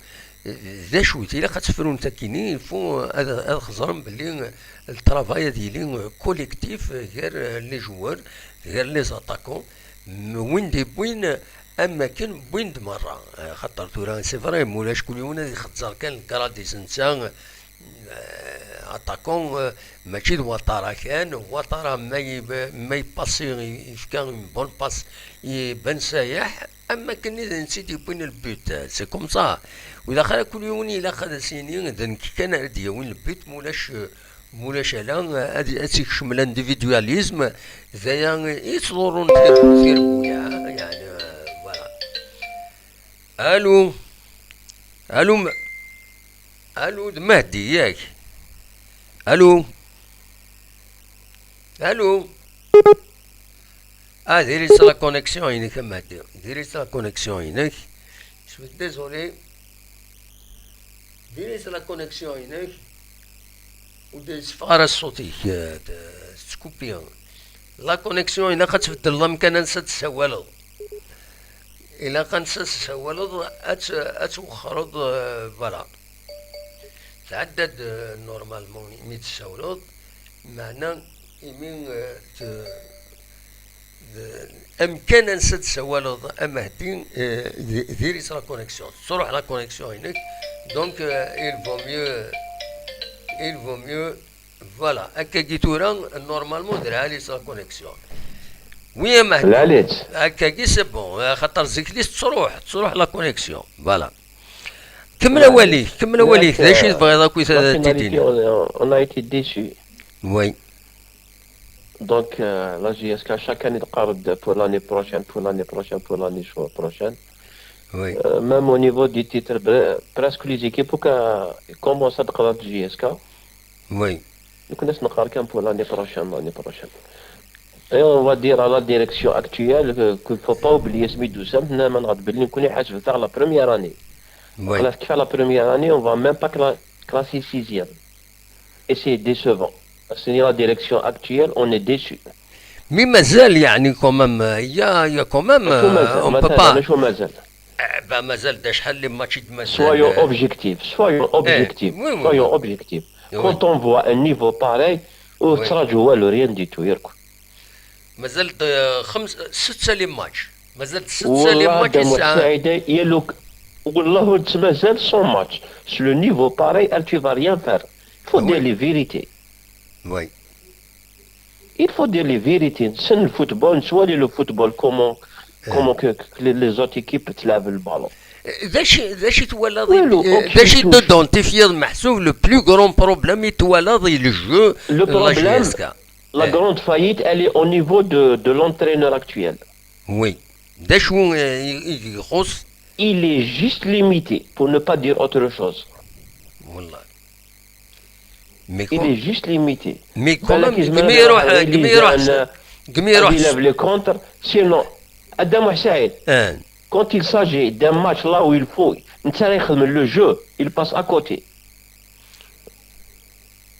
D acu-t? Ilaq ad tefrumt akkin-i, il faut ad, ad xeẓrem belli le travail ad yili collectif gar les joueurs, gar les attaquants, m-, win d-iwwin am akken wwin-d merra. Xaṭer tura, c'est vrai, mulac kul yiwen ad ixeẓẓer kan le grade-is netta, eh, attaquant, eh, mačči d Ouattara kan. Ouattara ma i-, ma yepassi, yefka une bonne passe i Ben Sayaḥ, am akken i d netta i d-yewwin le but, c'est comme ça. U daxel kul yiwen ilaq ad as-yini, d nekk kan ara d-yawin le but, mulac, mulac ala, ad, ad tt-ikcem l'individualisme, d aya i yettḍurrun tir-, tireggu, yeɛni, voilà. Allô? Allô, m-, allô, d Mahdi, yak? Allô? Allô? Ah, diri-tt la connexion-inek a Mahdi. Diri-tt la connexion-inek. Je suis désolé. Diri-tt la connexion-inek. Ur d-yetteffeɣ ara ṣṣut-ik, eh, t-, tettkupi. La connexion, ilaq ad tbeddleḍ amkan ansa d-tessawaleḍ. Ilaq ansa d-tessawaleḍ, ad t-, ad twexxreḍ, eh, voilà. Tɛedda-d, eh, normalement imi d-tessawleḍ, meɛna imi, eh, t-, d-, amkan ansa d-tessawaleḍ a Mahdi, eh, di-, diri-tt la connexion. Tettruḥ la connexion-inek. Donc, eh, il vaut mieux, il vaut mieux Voilà, akkagi tura, normalement d lɛali-tt la connexion. Oui, a Mahdi. Lɛali-tt. Akkagi c'est bon, xaṭer zik-is tettruḥ, tettruḥ la connexion. Voilà. Kemmel awal-ik, kemmel awal-ik, d acu i tebɣiḍ akk i t-, ad t-id-tiniḍ? On a été déçus. Oui. Donc, euh, la J S K, chaque année, تقارد pour l'année prochaine, pour l'année prochaine, pour l'année prochaine. Oui. Euh, même au niveau des titres, bre-, presque les équipes qui commencent à تقارد J S K. Oui. Donc, on a pour l'année prochaine, l'année prochaine. Et on va dire à la direction actuelle que, qu'il faut pas oublier ce Midou Sam, on a la première année. Oui. La première année, on va même pas cla-, classer sixième. Et c'est décevant. C'est la direction actuelle, on est déçu. Mais mazal, يعني, quand même, il y a, il y a quand même, euh, on peut pas. Soyons objectifs, soyons objectifs, soyons objectifs. Quand on voit un niveau pareil, وتراجعوا والو، rien du tout, يركو. مازال د-، خمس، ستة les matchs. مازال ستة les matchs يسعى. سعيدة، يا لوك، والله مازال sans match. Sur le niveau pareil, tu vas rien faire. Il faut dire les vérités. Oui. Il faut dire les vérités. نسن الفوتبول، نسوالي le football, comment, comment que, que les, les autres équipes تلعب البالون. D acu, d acu twalaḍ, d acu i d-identifiyeḍ meḥsub le plus grand problème i twalaḍ i le jeu de la J S K? Le problème, la grande faillite, elle est au niveau de, de l'entraîneur actuel. Oui. D acu, euh, i, i ixuṣṣ? Il est juste limité, pour ne pas dire autre chose. والله. Mais il est juste limité. Mais quand même, gmi iruḥ, gmi iruḥ, gmi iruḥ. Il lève les contre, sinon, Adam Saïd, quand il s'agit d'un match là où il faut, نتا يخدم le jeu, il passe à côté.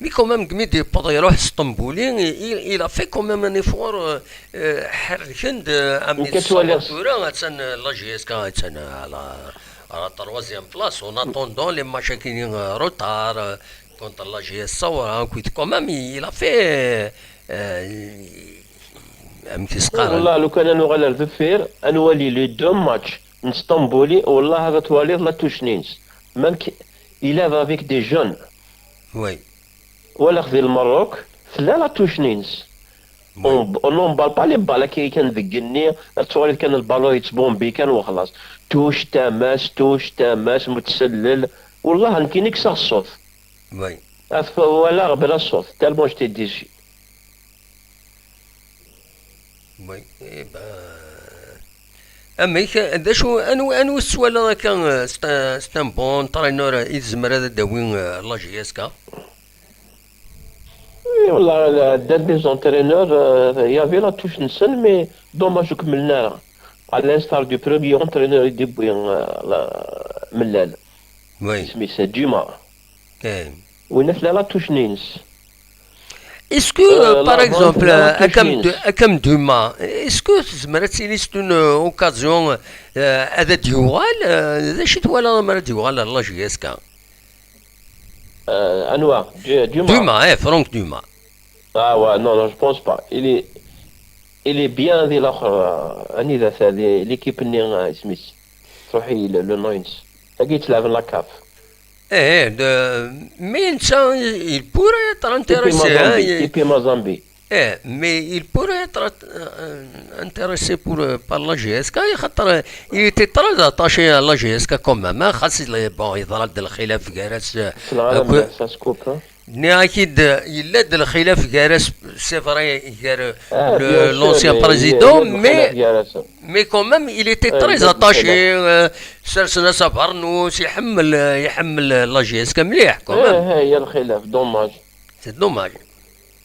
Mais quand même, gmi d-yewweḍ iruḥ Sṭembuli, il, il a fait quand même un effort, euh, euh, ḥerrken-d, euh, am tura, attan, euh, la J S K, attan, euh, à la, à la troisième place, en attendant les matchs qui, euh, retard, euh, contre la J S Saoura, quand même, il a fait, euh, amek i s-qqaren. Wallah, lukan ad nuɣal ar deffir, ad nwali les deux matchs n Sṭembuli, wallah, ad twaliḍ la touche-nni-ines. Même que, il lève avec des jeunes. Oui. Walaɣ di Lmerruk, tella la touche-nni-ines. Oui. On, on n'emballe pas les balles, akka kan deg igenni, ad twaliḍ kan lbalon yettbombi kan, وخلاص. Touche, tama-s, touche, tama-s, muttsellel. Wallah, nekkini kkseɣ ṣṣut. Oui. Ad walaɣ bla ṣṣut, tellement j'étais déçu. Oui, eh ben, amek, d acu, anwa, anwa tettwaliḍ akka, eh, c'est un, c'est un bon entraîneur, eh, i tezmer ad d-tawi, eh, la J S K? Oui, والله, la, des entraîneurs, euh, il y avait la touche-nsen, mais dommage ur kemmlen ara. À l'instar du premier entraîneur i d-yewwi, euh, la, Mellal. Oui. Isem-is Duma. Eh. Winna tella la touche-nni-ines. Est-ce que, euh, par exemple, euh, Akam Du-, Akam Duma, est-ce que tezmer ad tili c'est une, euh, occasion, euh, ad d-yuɣal, euh, d acu i twalaḍ amar ad d-yuɣal ar la J S K? Euh, anwa? Du-, Duma. Duma, eh, Franck Duma. Ah ouais, non, non, je pense pas. Il est, il est bien di l'axer, euh, anida ta, di l'équipe-nni, euh, isem-is. Truḥ-iyi le, le nom-ines. Tagi yettlaɛben la CAF. Eh, de, mais netta, il pourrait être intéressé, hein, Mazembe, il, T P Mazembe. Eh, mais il pourrait être, euh, intéressé pour, euh, par la J S K, xaṭer, euh, il était très attaché à la J S K quand même, hein, xas, bon, yeḍra-d lxilaf gar-as, euh, ça se coupe, hein. Nniɣ-ak-id, yella-d lxilaf gar-as, c'est vrai, gar, ah, le, bien sûr, l'ancien président, mais, mais quand même, il était très attaché, euh, sersen-as abernus, iḥemmel, euh, iḥemmel, euh, la J S K mliḥ, quand même. Eh, eh, il y a lxilaf, dommage. C'est dommage.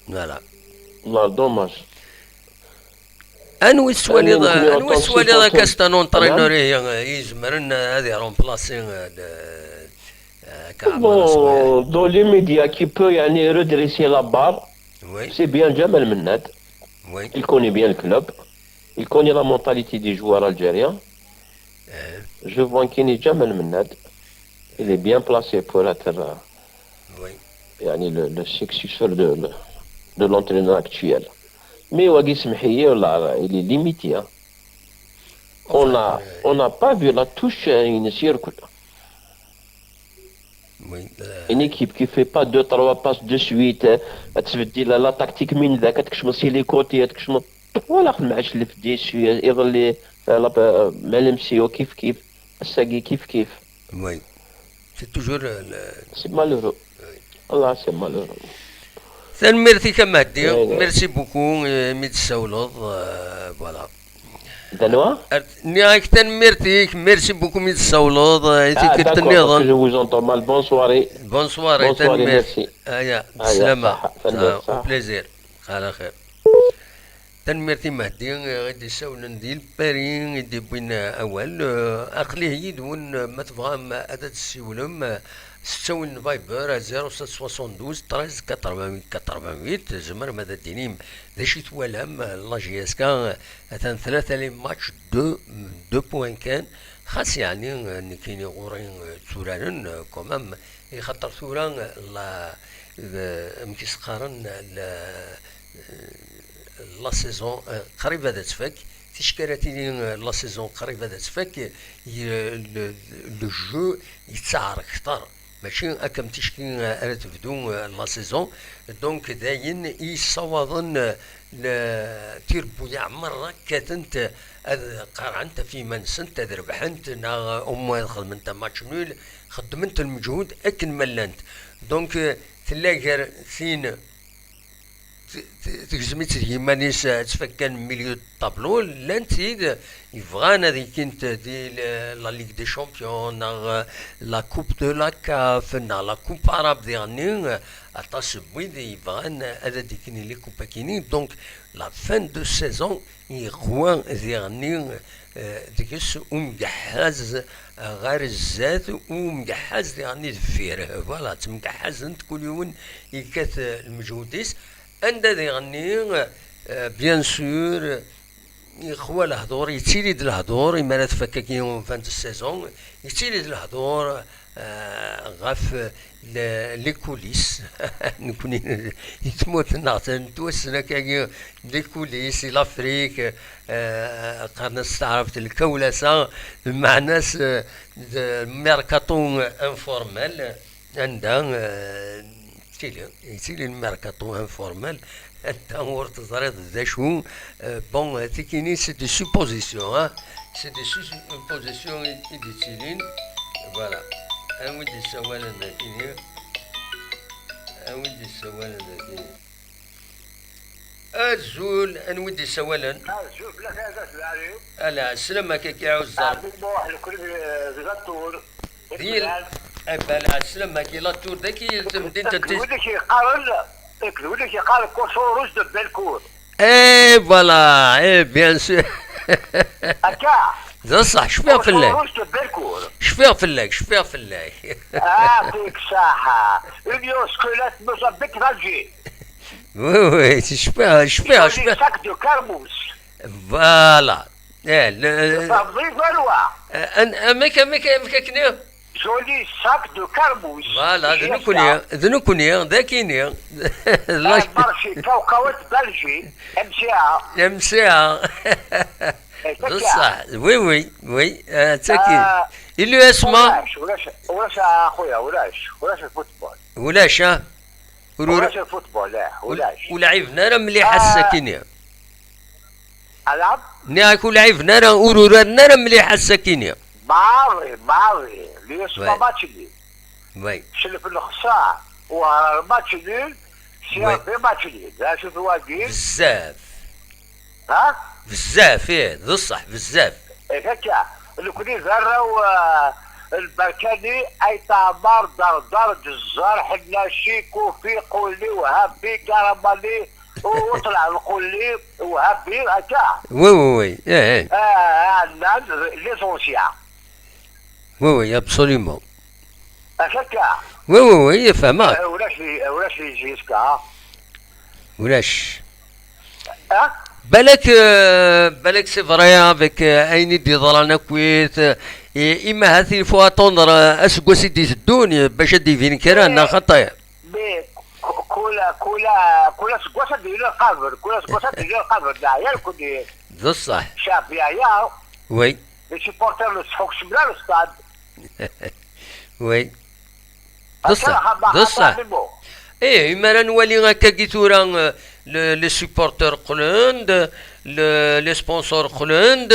Voilà. Dommage. Anwa i tettwaliḍ, anwa i tettwaliḍ akka c'est un entraîneur i, i izemren ad iremplaṣi, euh, de, euh, Bon, dans les médias qui peut, يعني, redresser la barre, oui, c'est bien Djamel Mennad. Oui. Il connaît bien le club. Il connaît la mentalité des joueurs algériens. Eh. Je vois qu'il n'est Djamel Mennad. Il est bien placé pour être, euh, oui, يعني, le, le successeur de, de, de l'entraîneur actuel. Mais wagi, semḥ-iyi, والله, il est limité, hein. On a, euh, on n'a pas vu la touche, euh, ines irkul. Oui, euh, ini kif kif, fait pas deux trois passes de suite, euh, ad tbeddil la tactique min dak, ad tkecmeḍ si les côtés, ad tkecmeḍ. Voilà, xdem ɛecrin lefdi, iḍelli, euh, la, euh, Malemsio, kif kif, ass-agi kif kif. Oui. C'est toujours, euh, le... C'est malheureux. Oui. Allah, c'est malheureux. Tanemmirt-ik a Mehdi. Oui, oui. Merci beaucoup, euh, mi d-tsawleḍ, euh, voilà. Danwa? Nniɣ-ak tanemmirt-ik, merci beaucoup mi d-tsawleḍ, euh, i tikkelt nniḍen. Ah, d'accord, parce que je vous entends mal. Bonne soirée. Bonne soirée, merci. Aya, aya, slama. Ṣaḥa, tanemmirt, au plaisir. Ala xir. Tanemmirt i Mehdi, eh, i d-isawlen di Lpari, i d-iwwin, eh, awal. Eh, aql-i yid-wen, eh, ma tebɣam ad d-tessiwlem, eh, s ttawil n Viber, eh, zéro sept soixante-douze treize quatre-vingt-huit quatre-vingt-huit. Tzemrem ad d-tinim d acu i twalam, eh, la J S K, eh, atan tlata les matchs, deux, deux points kan. Xas yeɛni, eh, nekkini ɣur-i, eh, tturaren, eh, quand même, i xaṭer tura, eh, la, eh, amek i s-qqaren, la, la saison, eh, qrib ad tfak. Ticki ara tili, eh, la saison qrib ad tfak, eh, le, le jeu yettaɛer kter. Mačči akka am ticki, eh, ara tebdu, eh, la saison. Donc, d ayen i yessawaḍen, eh, le, tirebbuyaɛ merra kkatent, eh, ad qarɛent ɣef yiman-nsent, ad rebḥent, neɣ, eh, au moins ad xedment un match nul, xeddment lmeǧhud akken ma llant. Donc, eh, tella gar tin t-, t-, tegzem-itt d yiman-is, eh, ttfakkan milieu de tableau, llan tid yebɣan ad ikkint di l-, la Ligue des Champions, neɣ, eh, la Coupe de la CAF, neɣ la Coupe arabe diɣenni, eh, aṭas n wid yebɣan ad d-ikkini les coupes-akini. Donc, la fin de saison yeqwa diɣenni, eh, deg-s umgeḥḥaz, eh, ɣer zdat, umgeḥḥaz diɣenni deffir. Voilà, ttemgeḥḥazent, kul yiwen yekkat, eh, lmeǧhud-is. Anda diɣenni, eh, bien sûr, yeqwa lehdur, yettili-d lehdur, imi ara tfak akkin fin de saison, yettili-d lehdur, eh, ɣef, eh, le-, les coulisses. Nekni, i tmurt-nneɣ, nettwassen akkagi, les coulisses, i l'Afrique, eh, qqaren-as s taɛrabt lkawlasa, lmeɛna-s, eh, d mercato informel, anda, eh, tili, yettili le mercato informel, anda ur teẓriḍ d acu. Eh, bon, tikini, c'est des suppositions, hein. C'est des su-, suppositions i, i d-yettilin. Voilà. Anwi d-yessawalen dakini? Anwi d-yessawalen dakini? Azul, anwi d-yessawalen? Azul, fell-ak a Dda Lɛali. Ala, sslam-ak, a Kiɛuzzer. Ɛebdi Muḥ, nekni di, di la Tour. Di l-, eh, bala, sslam-ak, la Tour, dagi, temdint n Tis-. Nekk d wid i k-yeqqaren, nekk d wid i k-yeqqaren Kosoros de Belcourt. Eh, voilà, eh, bien sûr. Akka. D ṣṣeḥ, cfiɣ fell-ak. Kosoros de Belcourt. Cfiɣ fell-ak, cfiɣ fell-ak. Yeɛṭik ṣṣeḥḥa. Union Squelette Mozambique d'Alger. Oui, oui, cfiɣ, cfiɣ, cfiɣ. Sac de Carmousse. Voilà. Eh, le, le, Fabrice Valois. Eh, an-, amek, amek, amek akken? Joli sac de Carmousse. Voilà, d nekkni, d nekkni, d akini. La marché Cacao d'Alger, M C A. M C A. D ṣṣeḥ, oui, oui, oui, eh, d taki. Ah, il est S M A. Ulac, ulac, ulac, a xuya, ulac, ulac le football. Ulac, ah. Ur, ur, ulac le football, eh, ulac. Ur lɛiben ara mliḥ ass-akini. Alab? Nniɣ-ak ur lɛiben ara, ur uraren ara mliḥ ass-akini. Maḍi, maḍi. Li yesma match nul. Oui. Celf lexṣar, u match nul, sya d match nul. D acu-t wagi? Bezzaf. Ha? Bezzaf, ih, d ṣṣeḥ, bezzaf. Eh, akka. Nekni d arraw, eh, n Berkani, Ayt Ɛmar, Dardar, Ǧezzar, Ḥennaci, Kufi, Quli, Whabi, Karamani, u, u ṭṭleɛ Lquli, Whabi, akka. Oui, oui, oui. Eh, eh. Ah, ah, llan, les anciens. Oui, oui, absolument. Acu akka? Oui, oui, oui, fehmeɣ. Eh, ulac di, ulac di J S K. Ulac. Ah? Balak, euh, balak c'est vrai, avec, euh, ayen i d-yeḍran akkit, euh, i, ima ahat il faut attendre, euh, aseggas i d-iteddun, euh, bac ad d-ibin kra, neɣ xaṭi? Mais ku-, kula, kula, kula aseggas ad d-yili lqader, kula aseggas ad d-yili lqader, neɛya nekni. D ṣṣeḥ. Ccɛeb yeɛya. Oui. Les supporters ur ttḥukcmen ara le stade. Oui. D ṣṣeḥ, d ṣṣeḥ. Ih, imi ara nwali akkagi tura, euh, le- les supporters qqlen-d, le- les sponsors qqlen-d,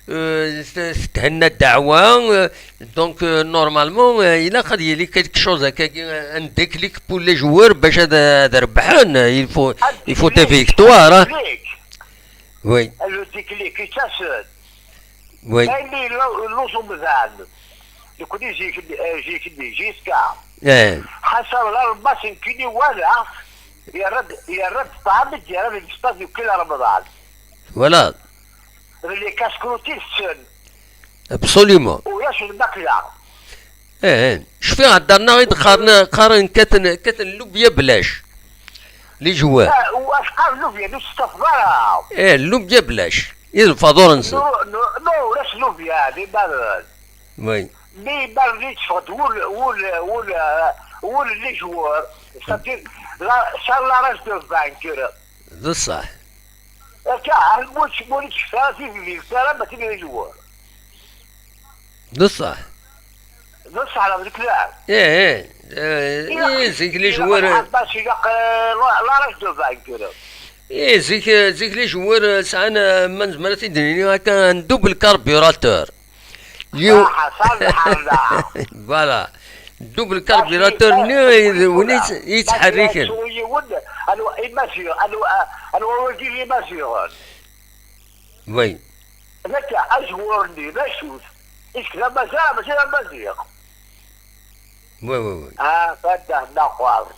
euh, t- thenna ddeɛwa, euh, donc, euh, normalement, euh, ilaq ad yili quelque chose akkagi, un déclic pour les joueurs bac ad ad rebḥen. Il faut, il faut des victoires, hein. Oui. Le déclic, c'est ça. Oui. Ayen yellan lluẓ umdan. Nekni zik, eh, zik-nni, jiska. Eh. Ḥasan Lalmas nekkini walaɣ, yerra-d, yerra-d ṭṭɛam i d-yerra di l'espace de kul Remḍan. Voilà. D les casse-croûtes i tetten. Absolument. Ulac lmakla. Eh, eh. Cfiɣ heddren-aɣ-id qqaren, qqaren kkaten, kkaten lubya belac. Les joueurs. Ah, u acqar lubya ur tettafeḍ ara. Eh, lubya belac. I lfaḍur-nsen. No, no, no, ulac lubya, d ibarren. Oui. Mi ibarren i teffeɣ-d wul, wul, wul, wul n les joueurs. C'est-à-dire, la, ça la rage de vaincre. D ṣṣeḥ. Akka, mu ur tt-, mu ur tt-kfan ara, mačči d les joueurs. D ṣṣeḥ. D ṣṣeḥ neɣ d lekdeb? Ih, ih. Eh, ih, zik les joueurs, eh, la rage de vaincre. Ih, zik, eh, zik les joueurs, eh, sɛan, eh, ma nezmer ad t-id-nini akka, un double carburateur. Yiw- Ah, ḥasan lḥerla. Voilà. Double carburateur-nni, eh, d win i yettḥerriken. Yiwen, anwa, Imaziɣ, anwa, anwa wagi d Imaziɣen? Oui. D akka, azwur-nni, d acu-t? Is d Amaziɣ, mačči d Amaziɣ. Oui, oui, oui. Ah, fadda, d'accord.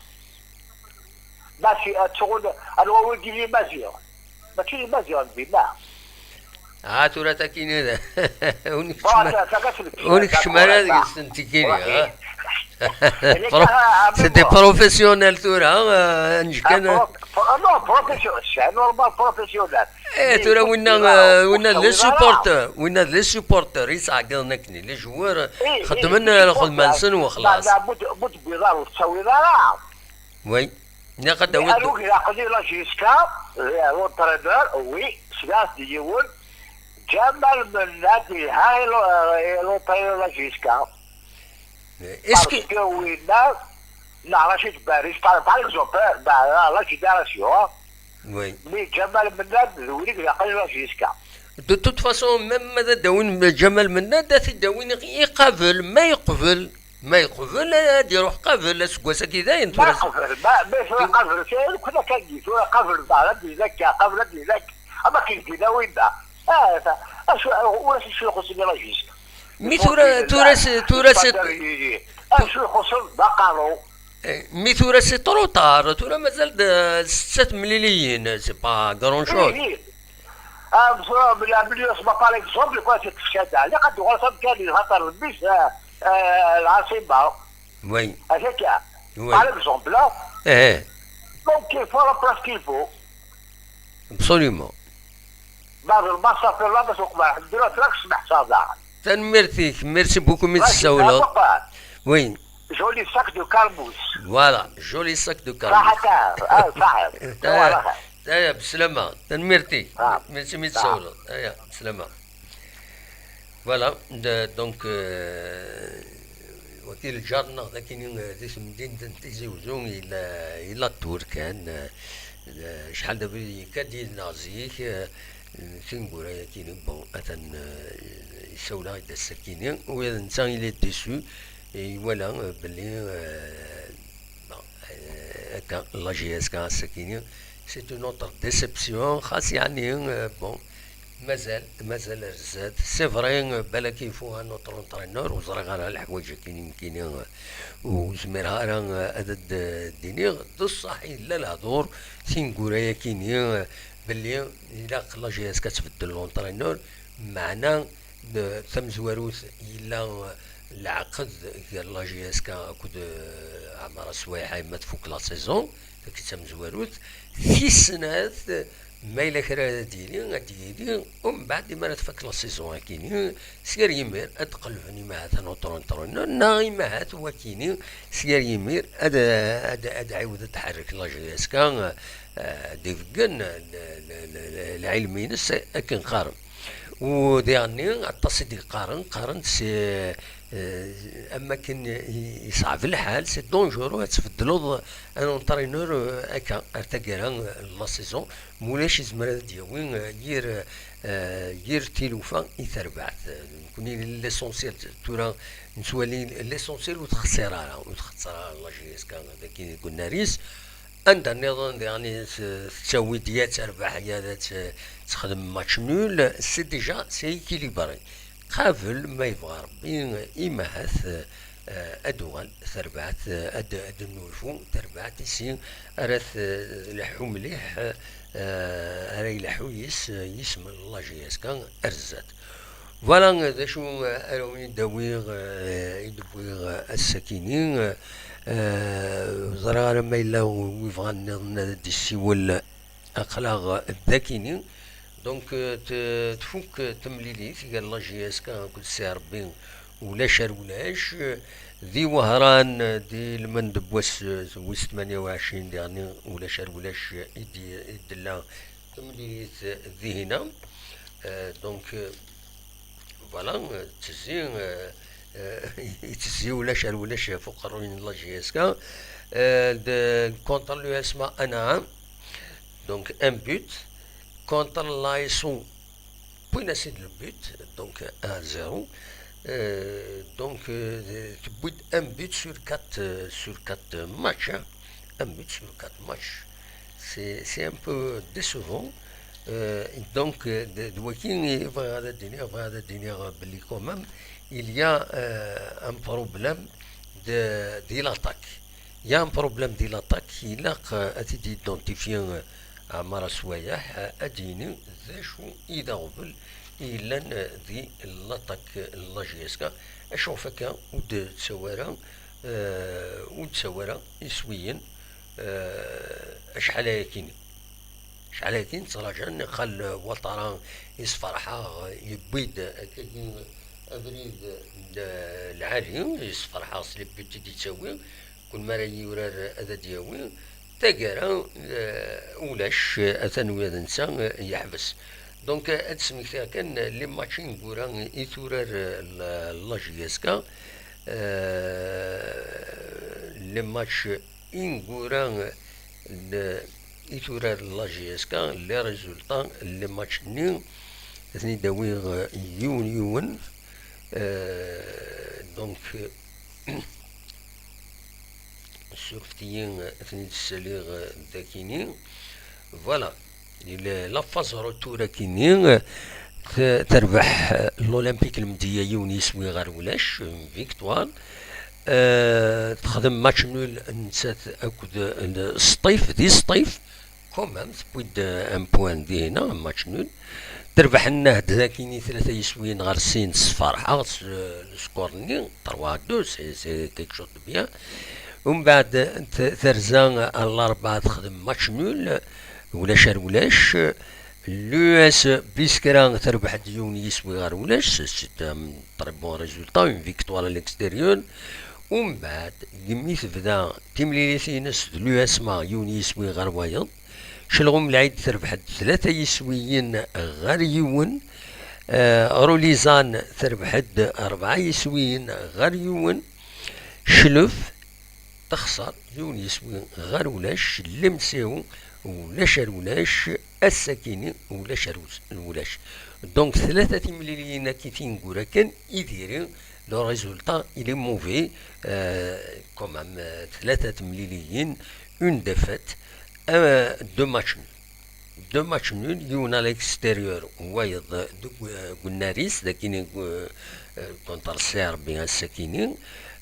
Mačči, ad tɣun, anwa wigi d Imaziɣen? Mačči d Imaziɣen dinna. Ah, tura takini d- ur nekcem ara, ur nekcem ara deg-sen tikini, ha? C'est des professionnels tura, ha? Neǧ kan. Ah, pro- pro- non, profession- c'est normal, professionnel. Eh, tura winna, eh, winna d les supporters, winna d les supporters, i sɛeggeḍen akken, les joueurs, eh, xeddmen lxedma-nsen u xlaṣ. Ma bu tewwiḍ ara, ur tettawiḍ ara. Oui. Nniɣ ad d-tawiḍ. Aru ilaq di la J S K, l'entraîneur, oui, sliɣ-as-d yiwen, Ǧamal Mennad yelha i l'entraîneur la J S K. Est-ce que... Parce que winna, neɣ Racid Baris, par, par exemple, la génération, oui. Mais Ǧamal Mennad d win i ilaqen la J S K. De toute façon, même ma d ad d-awin Ǧamal Mennad, ad t-id-awin iqabel, ma yeqbel. Ma yeqbel, ad iruḥ qabel, aseggas-agi dayen. Ma tura yeqbel, ma, ma tura qabel, kra nekkni akka-agi, tura qabel daɣ, ad d-yili akka, qabel ad d-yili akka. Ama akken d-yella winna. Ah, ta-, acu, ur as-ixuṣṣ i la J S K. Mi tura, tura s-, tura s-, acu ixuṣṣen d aqerru. Eh, mi tura c'est trop tard, tura mazal d setta temliliyin, c'est pas grand chose. Ihi. Ah, tura, la milieu, c'est pas par exemple, quoi, c'est que c'est ça. Ilaq ad d-tuɣal s amkan-is, xaṭer d mmi-s, eh, eh, lɛaṣima. Oui. Acu akka? Oui. Par exemple, là. Eh. Donc, il faut la place qu'il faut. Absolument. Bad lmaṣafir la, bas uqbel, alḥemdulillah, tlaq smeḥsa daɣen. Tanemmirt-ik, merci beaucoup mi d-tessawleḍ. Oui. Joli sac de carmousse. Voilà, joli sac de carmousse. Raḥat, ah, saḥit. Aya, beslama. Tanemmirt-ik. Ah. Merci mi d-tessawleḍ. Aya, beslama. Voilà, de- donc, euh, waki lǧar-nneɣ d akini, euh, di temdint n Tizi Uzzu, yella, yella ṭṭur kan, euh, acḥal d abrid yekka-d yid-neɣ zik, euh, tineggura-yakini, bon, atan, euh, yessawel-aɣ-id ass-akini, ula d netta il est déçu, iwala, euh, belli, euh, bon, euh, akka, la J S K ass-akini, c'est une autre déception, xas yeɛni, euh, bon, Mazal, mazal ar zdat. C'est vrai, euh, balak il faut un autre entraîneur, ur ẓriɣ ara leḥwayeǧ-akini nekkini, euh, ur zmireɣ ara, euh, ad d-, d-iniɣ. D ṣṣeḥ, yella lehdur, tineggura-yakini, euh, belli ilaq la J S K ad tbeddel l'entraîneur, meɛna, euh, tamezwarut yella, euh, leɛqed gar la J S K akked, euh, Ɛmar Aswayeḥ, ma tfuk la saison, tagi d tamezwarut. Tis snat, ma yella kra ara d-yili, ad d-yili, umbeɛd, imi ara tfak la saison-akini, s gar yimir ad d-qelben imahat un autre entraîneur, neɣ imahat wakini, s gar yimir ad, ad, ad ɛiwed ad d-tḥerrek la J S K, eh, ad d-ibeggen l-, l-, l-, l-, lɛilm-ines akken qqaren. U diɣenni, aṭas i d-yeqqaren, qqaren-d c'est, euh, am akken i, yeṣɛeb lḥal, c'est dangereux ad tbeddleḍ un entraîneur, euh, akka, ar taggara, euh, n la saison, mulac izmer ad d-yawi, euh, yir, euh, yir tilufa i terbaɛt. Euh, nekkni l'essentiel, tura nettwali l'essentiel ur txeṣṣir ara, ur txeṣṣir ara la J S K dagi deg unnar-is. Anda nniḍen diɣen i t-, tettawi-d ya d tarbaḥ ya d tt-, texdem match nul, c'est déjà, c'est équilibré. Qabel ma yebɣa Rebbi, imahat, eh, ad d-tuɣal terbaɛt, eh, ad, ad d-nnulfu terbaɛt i si ara t-, leḥḥu mliḥ, eh, ara ileḥḥu yis, yisem n la J S K ar zdat. Voilà, d acu, eh, ara wen-d-awiɣ, eh, i d-wwiɣ, eh, ass-akini, eh, ẓriɣ ara ma yella wi bɣan nniḍen ad d-issiwel, aql-aɣ dakini. Donc, eh, t-, tfuk temlilit gar la J S K akked Si Rebbi, ulac ar ulac, eh, di Wehran, eh, di lmend n wass, eh, wis tmanya u ɛecrin diɣenni, ulac ar ulac, eh, i d-, i d-tella temlilit, eh, dihina. Eh, donc, eh, voilà, eh, tezzi, eh, eh, tezzi ulac ar ulac ɣef uqerruy n la J S K. Eh, de, contre l'U S M A Anaheim, donc un but. Contre l'A S O, wwin-as-id le but, donc un zéro. Euh, donc, euh, tewwi-d un but sur quatre, euh, sur quatre matchs, hein. Un but sur quatre matchs. C'est, c'est un peu décevant. Euh, donc, euh, d, d waki i bɣiɣ ad d-iniɣ, bɣiɣ ad d-iniɣ belli quand même, il y a, euh, un problème de, de l'attaque. Il y a un problème de l'attaque, ilaq, euh, ad t-id-identifier, euh, Ɛmar Aswayeḥ, euh, ad d-yini d acu i d aɣbel i yellan, euh, di l'attaque, euh, n la J S K. Acuɣef akka ur d-tettawi ara, euh, ur d-tettawi ara iswiyen, euh, acḥal ayakini? Acḥal ayakini ttraǧan, iqqal Ouattara yesferḥ-aɣ, yewwi-d akkagi abrid n lɛali, yesferḥ-aɣ s les buts i d-yettawi, kul mi ara yurar ad d-yawi. Taggara, eh, ulac, atan ula d netta, eh, yeḥbes. Donc, eh, ad d-smektiɣ kan les matchs ineggura i turar, eh, la, la J S K, eh, les matchs ineggura, eh, i turar la J S K, les résultats, les matchs-nni, ad ten-id-awiɣ, eh, yiwen yiwen. Eh, donc, surfet-iyi, ad ten-id-ssaliɣ, eh, dakini. Voilà. Il, la phase retour akini, eh, t-, terbeḥ, eh, l'Olympique Lemdeyya yiwen yiswi ɣer ulac, une victoire. Eh, texdem match nul nettat akked, eh, Sṭif, di Sṭif. Quand même, tewwi-d, euh, un point dihina, un match nul. Terbeḥ Nnahd dakini tlata yiswiyen ɣer sin s Ferḥa, s, euh, le score-nni, trois à deux, c'est, c'est quelque chose de bien. Umbeɛd, t-, terza ar Larebɛa texdem match nul, ulac ar ulac. L'U S Biskra terbeḥ-d yiwen yiswi ɣer ulac, c'est un très bon résultat, une victoire à l'extérieur. Umbeɛd, imi tebda timlilit-ines d l'U S M A yiwen yiswi ɣer wayeḍ, Celɣum Lɛid terbeḥ-d tlata yiswiyen ɣer yiwen. Eh, Rulizan terbeḥ-d rebɛa yiswiyen ɣer yiwen. Clef texṣer yiwen yiswi ɣer ulac. Lemsew ulac ar ulac. Ass-akini ulac ar us-, ulac. Donc, tlata timliliyin-agi tineggura kan i diri, le résultat, il est mauvais. Euh, quand même, euh, tlata timliliyin, une défaite, euh, deux matchs nuls. Deux matchs nuls, yiwen à l'extérieur, wayeḍ deg, euh, deg unnar-is, dakini, euh, euh, contre Serbie, ass-akini.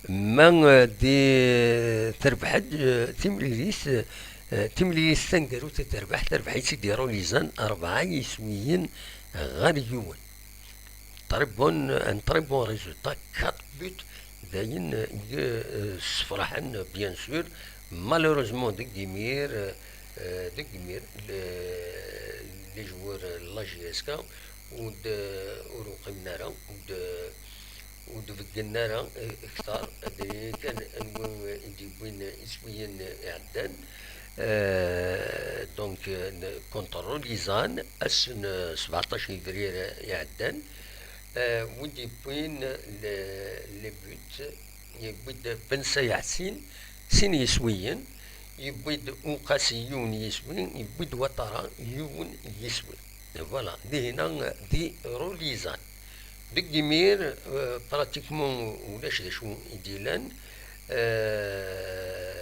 Ma, euh, di, terbeḥ-d, euh, timlilit, euh, timlilit taneggarut i terbeḥ, terbeḥ-itt-id Rulizan, rebɛa yiswiyen ɣer yiwen. Très bon, un très bon résultat, quatre buts, d ayen i, euh, ssefraḥen, bien sûr. Malheureusement, deg imir, euh, euh, deg imir, le, les joueurs n la J S K, ur d-, ur uqimen ara, ur d-, ur d-beggnen ara, euh, kter, d ayen kan anwa i d-yewwin iswiyen iɛeddan. Euh, donc, euh, contre Lausanne, ass n sebɛeṭṭac yebrir iɛeddan, euh, wid yewwin le, le but, yewwi-d Ben Sayaḥ sin, sin yiswiyen, yewwi-d Uqasi yiwen yiswi, yewwi-d Watara yiwen yiswi. Voilà, dihina di Lausanne. Deg imir, euh, pratiquement ulac d acu i d-yellan. Euh,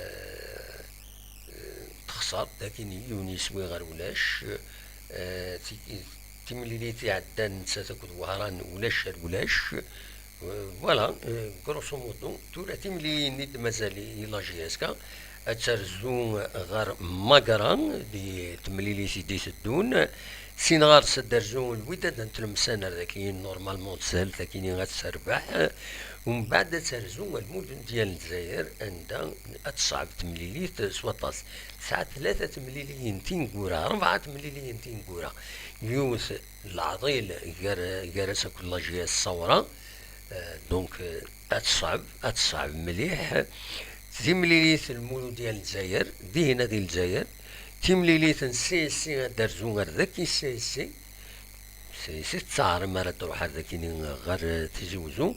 texṣer, lakin yiwen yiswi ɣer ulac. Euh, ti-, timlilit iɛeddan nettat akked Wehran ulac ar ulac. Euh, voilà, euh, grosso modo, tura timlilin i d-mazal i la J S K, ad terzu ɣer Magra di temlilit i d-iteddun. Sin ɣer-s ad d-terzu Lwidad n Tlemsan ar dakin, normalement teshel takini ad terbeḥ. Umbeɛd ad terzu ar Lmudya n Lezzayer, anda ad teṣɛeb temlilit s waṭas. Tesɛa tlata temliliyin tineggura, rebɛa temliliyin tineggura. Yiwet leɛḍil gar, gar-as akked la J S Ṣawra. Euh, donc, euh, ad teṣɛeb, ad teṣɛeb mliḥ. Timlilit n Lmudya n Lezzayer, dihin ad i Lezzayer. Timlilit n C S C ad d-terzu ar daki C S C. C S C tettaɛer mi ara d-truḥ ar dakini ɣer Tizi Wezzu.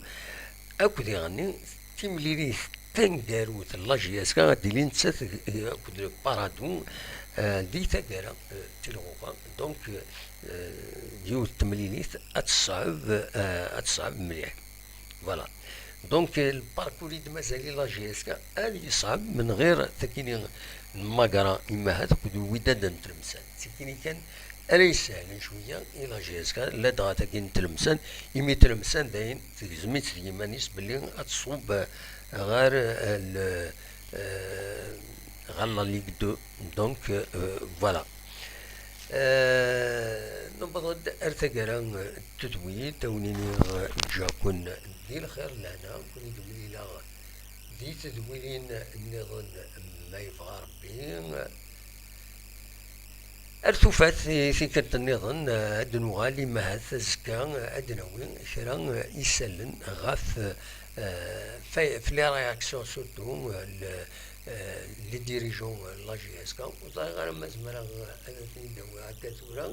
Akked iɣenni, timlilit taneggarut n la J S K ad d-tili nettat akked Paradou, euh, di taggara, euh, Tilɣuqa. Donc, euh, yiwet temlilit ad teṣɛeb, euh, ad teṣɛeb mliḥ. Voilà. Donc, euh, le parcours i d-mazal i la J S K ad yeṣɛeb menɣir takini n Magra, imahat akked Lwidad n Tlemsan. D tikini kan ara yessehlen cwiya i la J S K, ladɣa tagi n Tlemsan, imi Tlemsan dayen tegzem-itt d yiman-is belli ad tṣub, euh, ɣer, euh, le, euh, ɣer la Ligue deux. Donc, euh, voilà. Euh, newweḍ-d ar taggara n tedwilt, a wen-iniɣ, euh, ǧǧiɣ-ken di lxir d lehna, ken-id-mlileɣ di tedwilin nniḍen ma yebɣa Rebbi. Ar tufat i tikkelt nniḍen, eh, ad d-nuɣal, imahat azekka, eh, ad d-nawi kra, eh, isallen ɣef, eh, fa-, f les réactions surtout, eh, le, eh, les dirigeants, eh, la J S K. Ur ẓriɣ ara ma zemreɣ, eh, ad ten-id-awiɣ akka tura.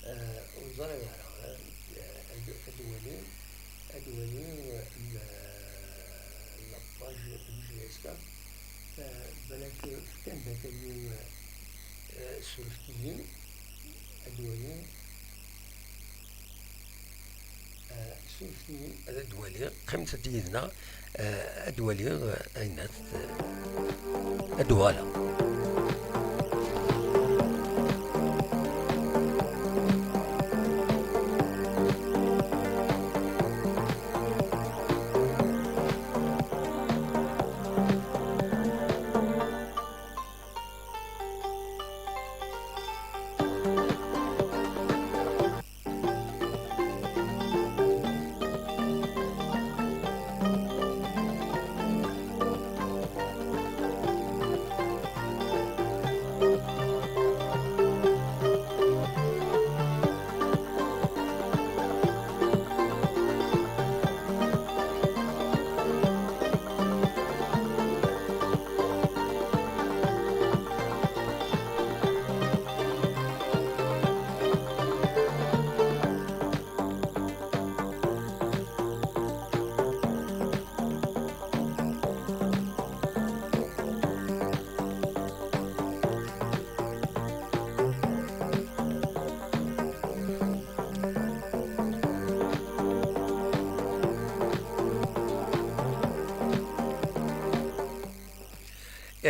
Eh, ur ẓriɣ ara, eh, ad, ad waliɣ. Ad waliɣ, eh, la page n J S K. Eh, balak fkan-d akayyu, eh, surfet-iyi. Ad waliɣ. Eh, surfet-iyi. Ad waliɣ. Qqimet-d yid-neɣ. Eh, ad waliɣ, eh, ayen ad, eh, ad uɣaleɣ.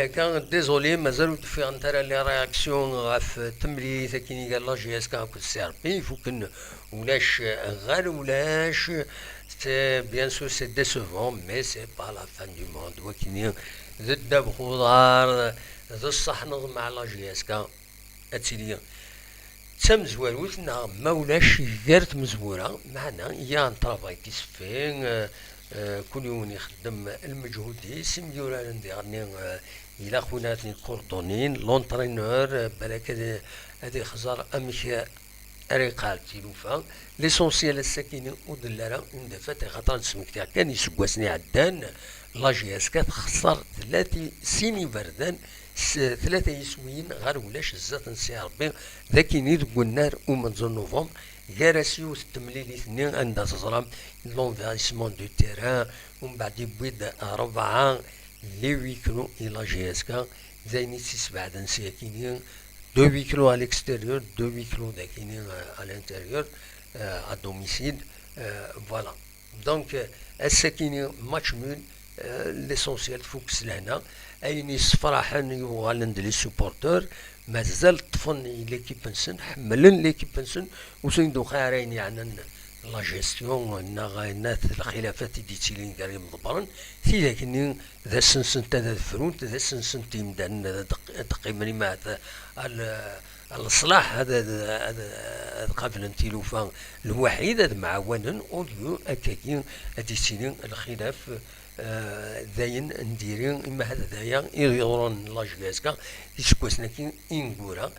Akka, désolé, mazal ur d-ffiɣent ara les réactions ɣef temlilit akken iga la J S K akked C R P. Ifuken ulac ɣer ulac. C'est, bien sûr, c'est décevant, mais c'est pas la fin du monde. Wakini d ddabex uḍar, d ṣṣeḥ neḍmeɛ la J S K. Ad tili d tamezwarut neɣ ma ulac gar tmezwura, meɛna il y a un travail qui se fait, euh, euh, kul yiwen ixeddem lmeǧhud-is, imyuraren diɣenni, euh, ilaq win ara ten-id-kurdunin, l'entraîneur, euh, balak ad, ad ixẓer amek ara iqeɛɛed tilufa. L'essentiel ass-akini ur d-telli ara une défaite, axaṭer ad d-smektiɣ kan iseggasen iɛeddan, la J S K texṣer tlati sin iberdan s tlata yiswiyen ɣer ulac zdat n Si Ṛebbi, d akini deg unnar umenzu n novembre, gar-as yiwet n temlilit-nni anda teẓram l'envahissement du terrain, umbeɛd yewwi-d rebɛa les huis clos i la J S K, d ayen i tt-isbeɛden si akini, deux huis clos à l'extérieur, deux huis clos dakini, euh, à l'intérieur, euh, à domicile, euh, voilà. Donc, euh, ass-akini match nul, euh, l'essentiel tfuk s lehna. Ayen yessefraḥen yuɣalen d les supporters, mazal ṭṭfen i l'équipe-nsen, ḥemmlen l'équipe-nsen, ur sen-d-tuqiɛ ara ayen yeɛnan la gestion neɣ ayen at lxilafat i d-yettilin gar yimḍebbren, tidak-nni d ass-nsent ad, ad frunt, d ass-nsent imdanen ad, ad qqim-, ad qqimen, imahat a l-, a leṣlaḥ ad, ad, ad, ad qablen tilufa lwaḥid, ad mɛawanen, au lieu akkagi ad d-yettili lxilaf, eh, d ayen n diri, imahat d aya i yeḍran la J S K iseggasen-agi ineggura,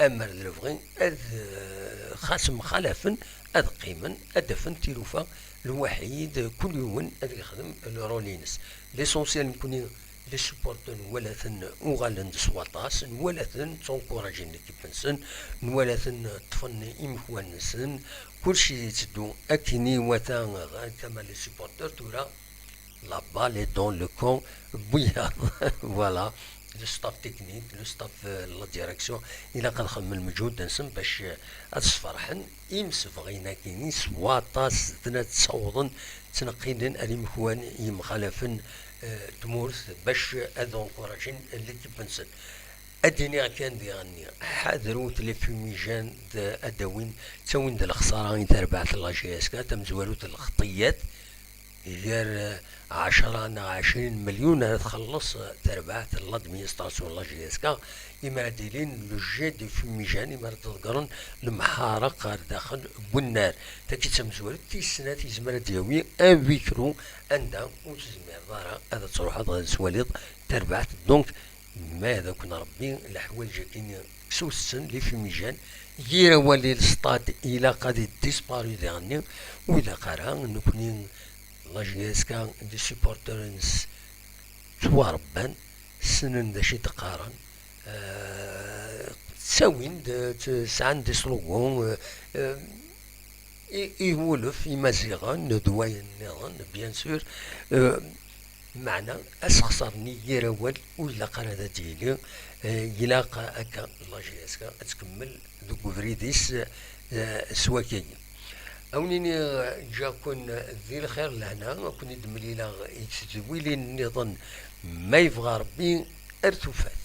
amer d lebɣi ad, eh, xas mxalafen, ad qqimen, ad d-afen tilufa lwaḥid, kul yiwen ad yexdem le rôle-ines. L'essentiel nekni les supporters nwala-ten uɣalen-d s waṭas, nwala-ten ttunkuṛajen l'équipe-nsen, nwala-ten ṭṭfen imekwan-nsen, kulci yetteddu akken iwata ɣer tama les supporters. Tura la balle est dans le camp n wiyaḍ. Voilà, le staff technique, le staff, euh, la direction, ilaq ad xedmen lmeǧhud-nsen bac, euh, ad sferḥen imsebɣin-agi s waṭas, zedden ad ttawḍen, ttneqqilen ar imekwan yemxalafen, eh, tmurt bac ad encouragen l'équipe-nsen. Ad d-iniɣ kan diɣenni, ḥadrut les fumigènes, ad d-awin, ttawin-d lexsara i terbaɛt n la J S K, tamezwarut n lxeṭṭiyat, gar, eh, ɛecra neɣ ɛecrin melyun ara txelleṣ, eh, terbaɛt n l'administration n la J S K, imi ara d-ilin le jet des fumigènes, imi ara d-ḍeggren lemḥareq ɣer daxel n wennar. Tagi d tamezwarut tis snat, yezmer ad d-yawi un huis clos anda ur tezmireḍ ara ad truḥeḍ ad twaliḍ tarbaɛt. Donc, ma ad akk-nṛebbi leḥwayeǧ-agi-nni ksewsen, les fumigènes, yir awal i lestad ilaq ad iddisparu diɣenni, ur ilaq ara nekni la J S K d les supporters-nnes ttwaṛebban, ssnen d acu i d-qqaren, eh, ttawin-d, eh, sɛan des slogans, eh, eh, i, i wulef imaziɣen d wayen nniḍen, bien sûr, eh, meɛna asexṣar-nni yir awal ur ilaq ara ad d-yili, eh, ilaq akka la J S K ad tkemmel deg ubrid-is, eh, s wakagi. Ad wen-iniɣ, eh, ǧǧiɣ-ken di lxir lehna, ad ken-id-mlileɣ i tedwilin nniḍen, ma yebɣa Ṛebbi, ar tufat.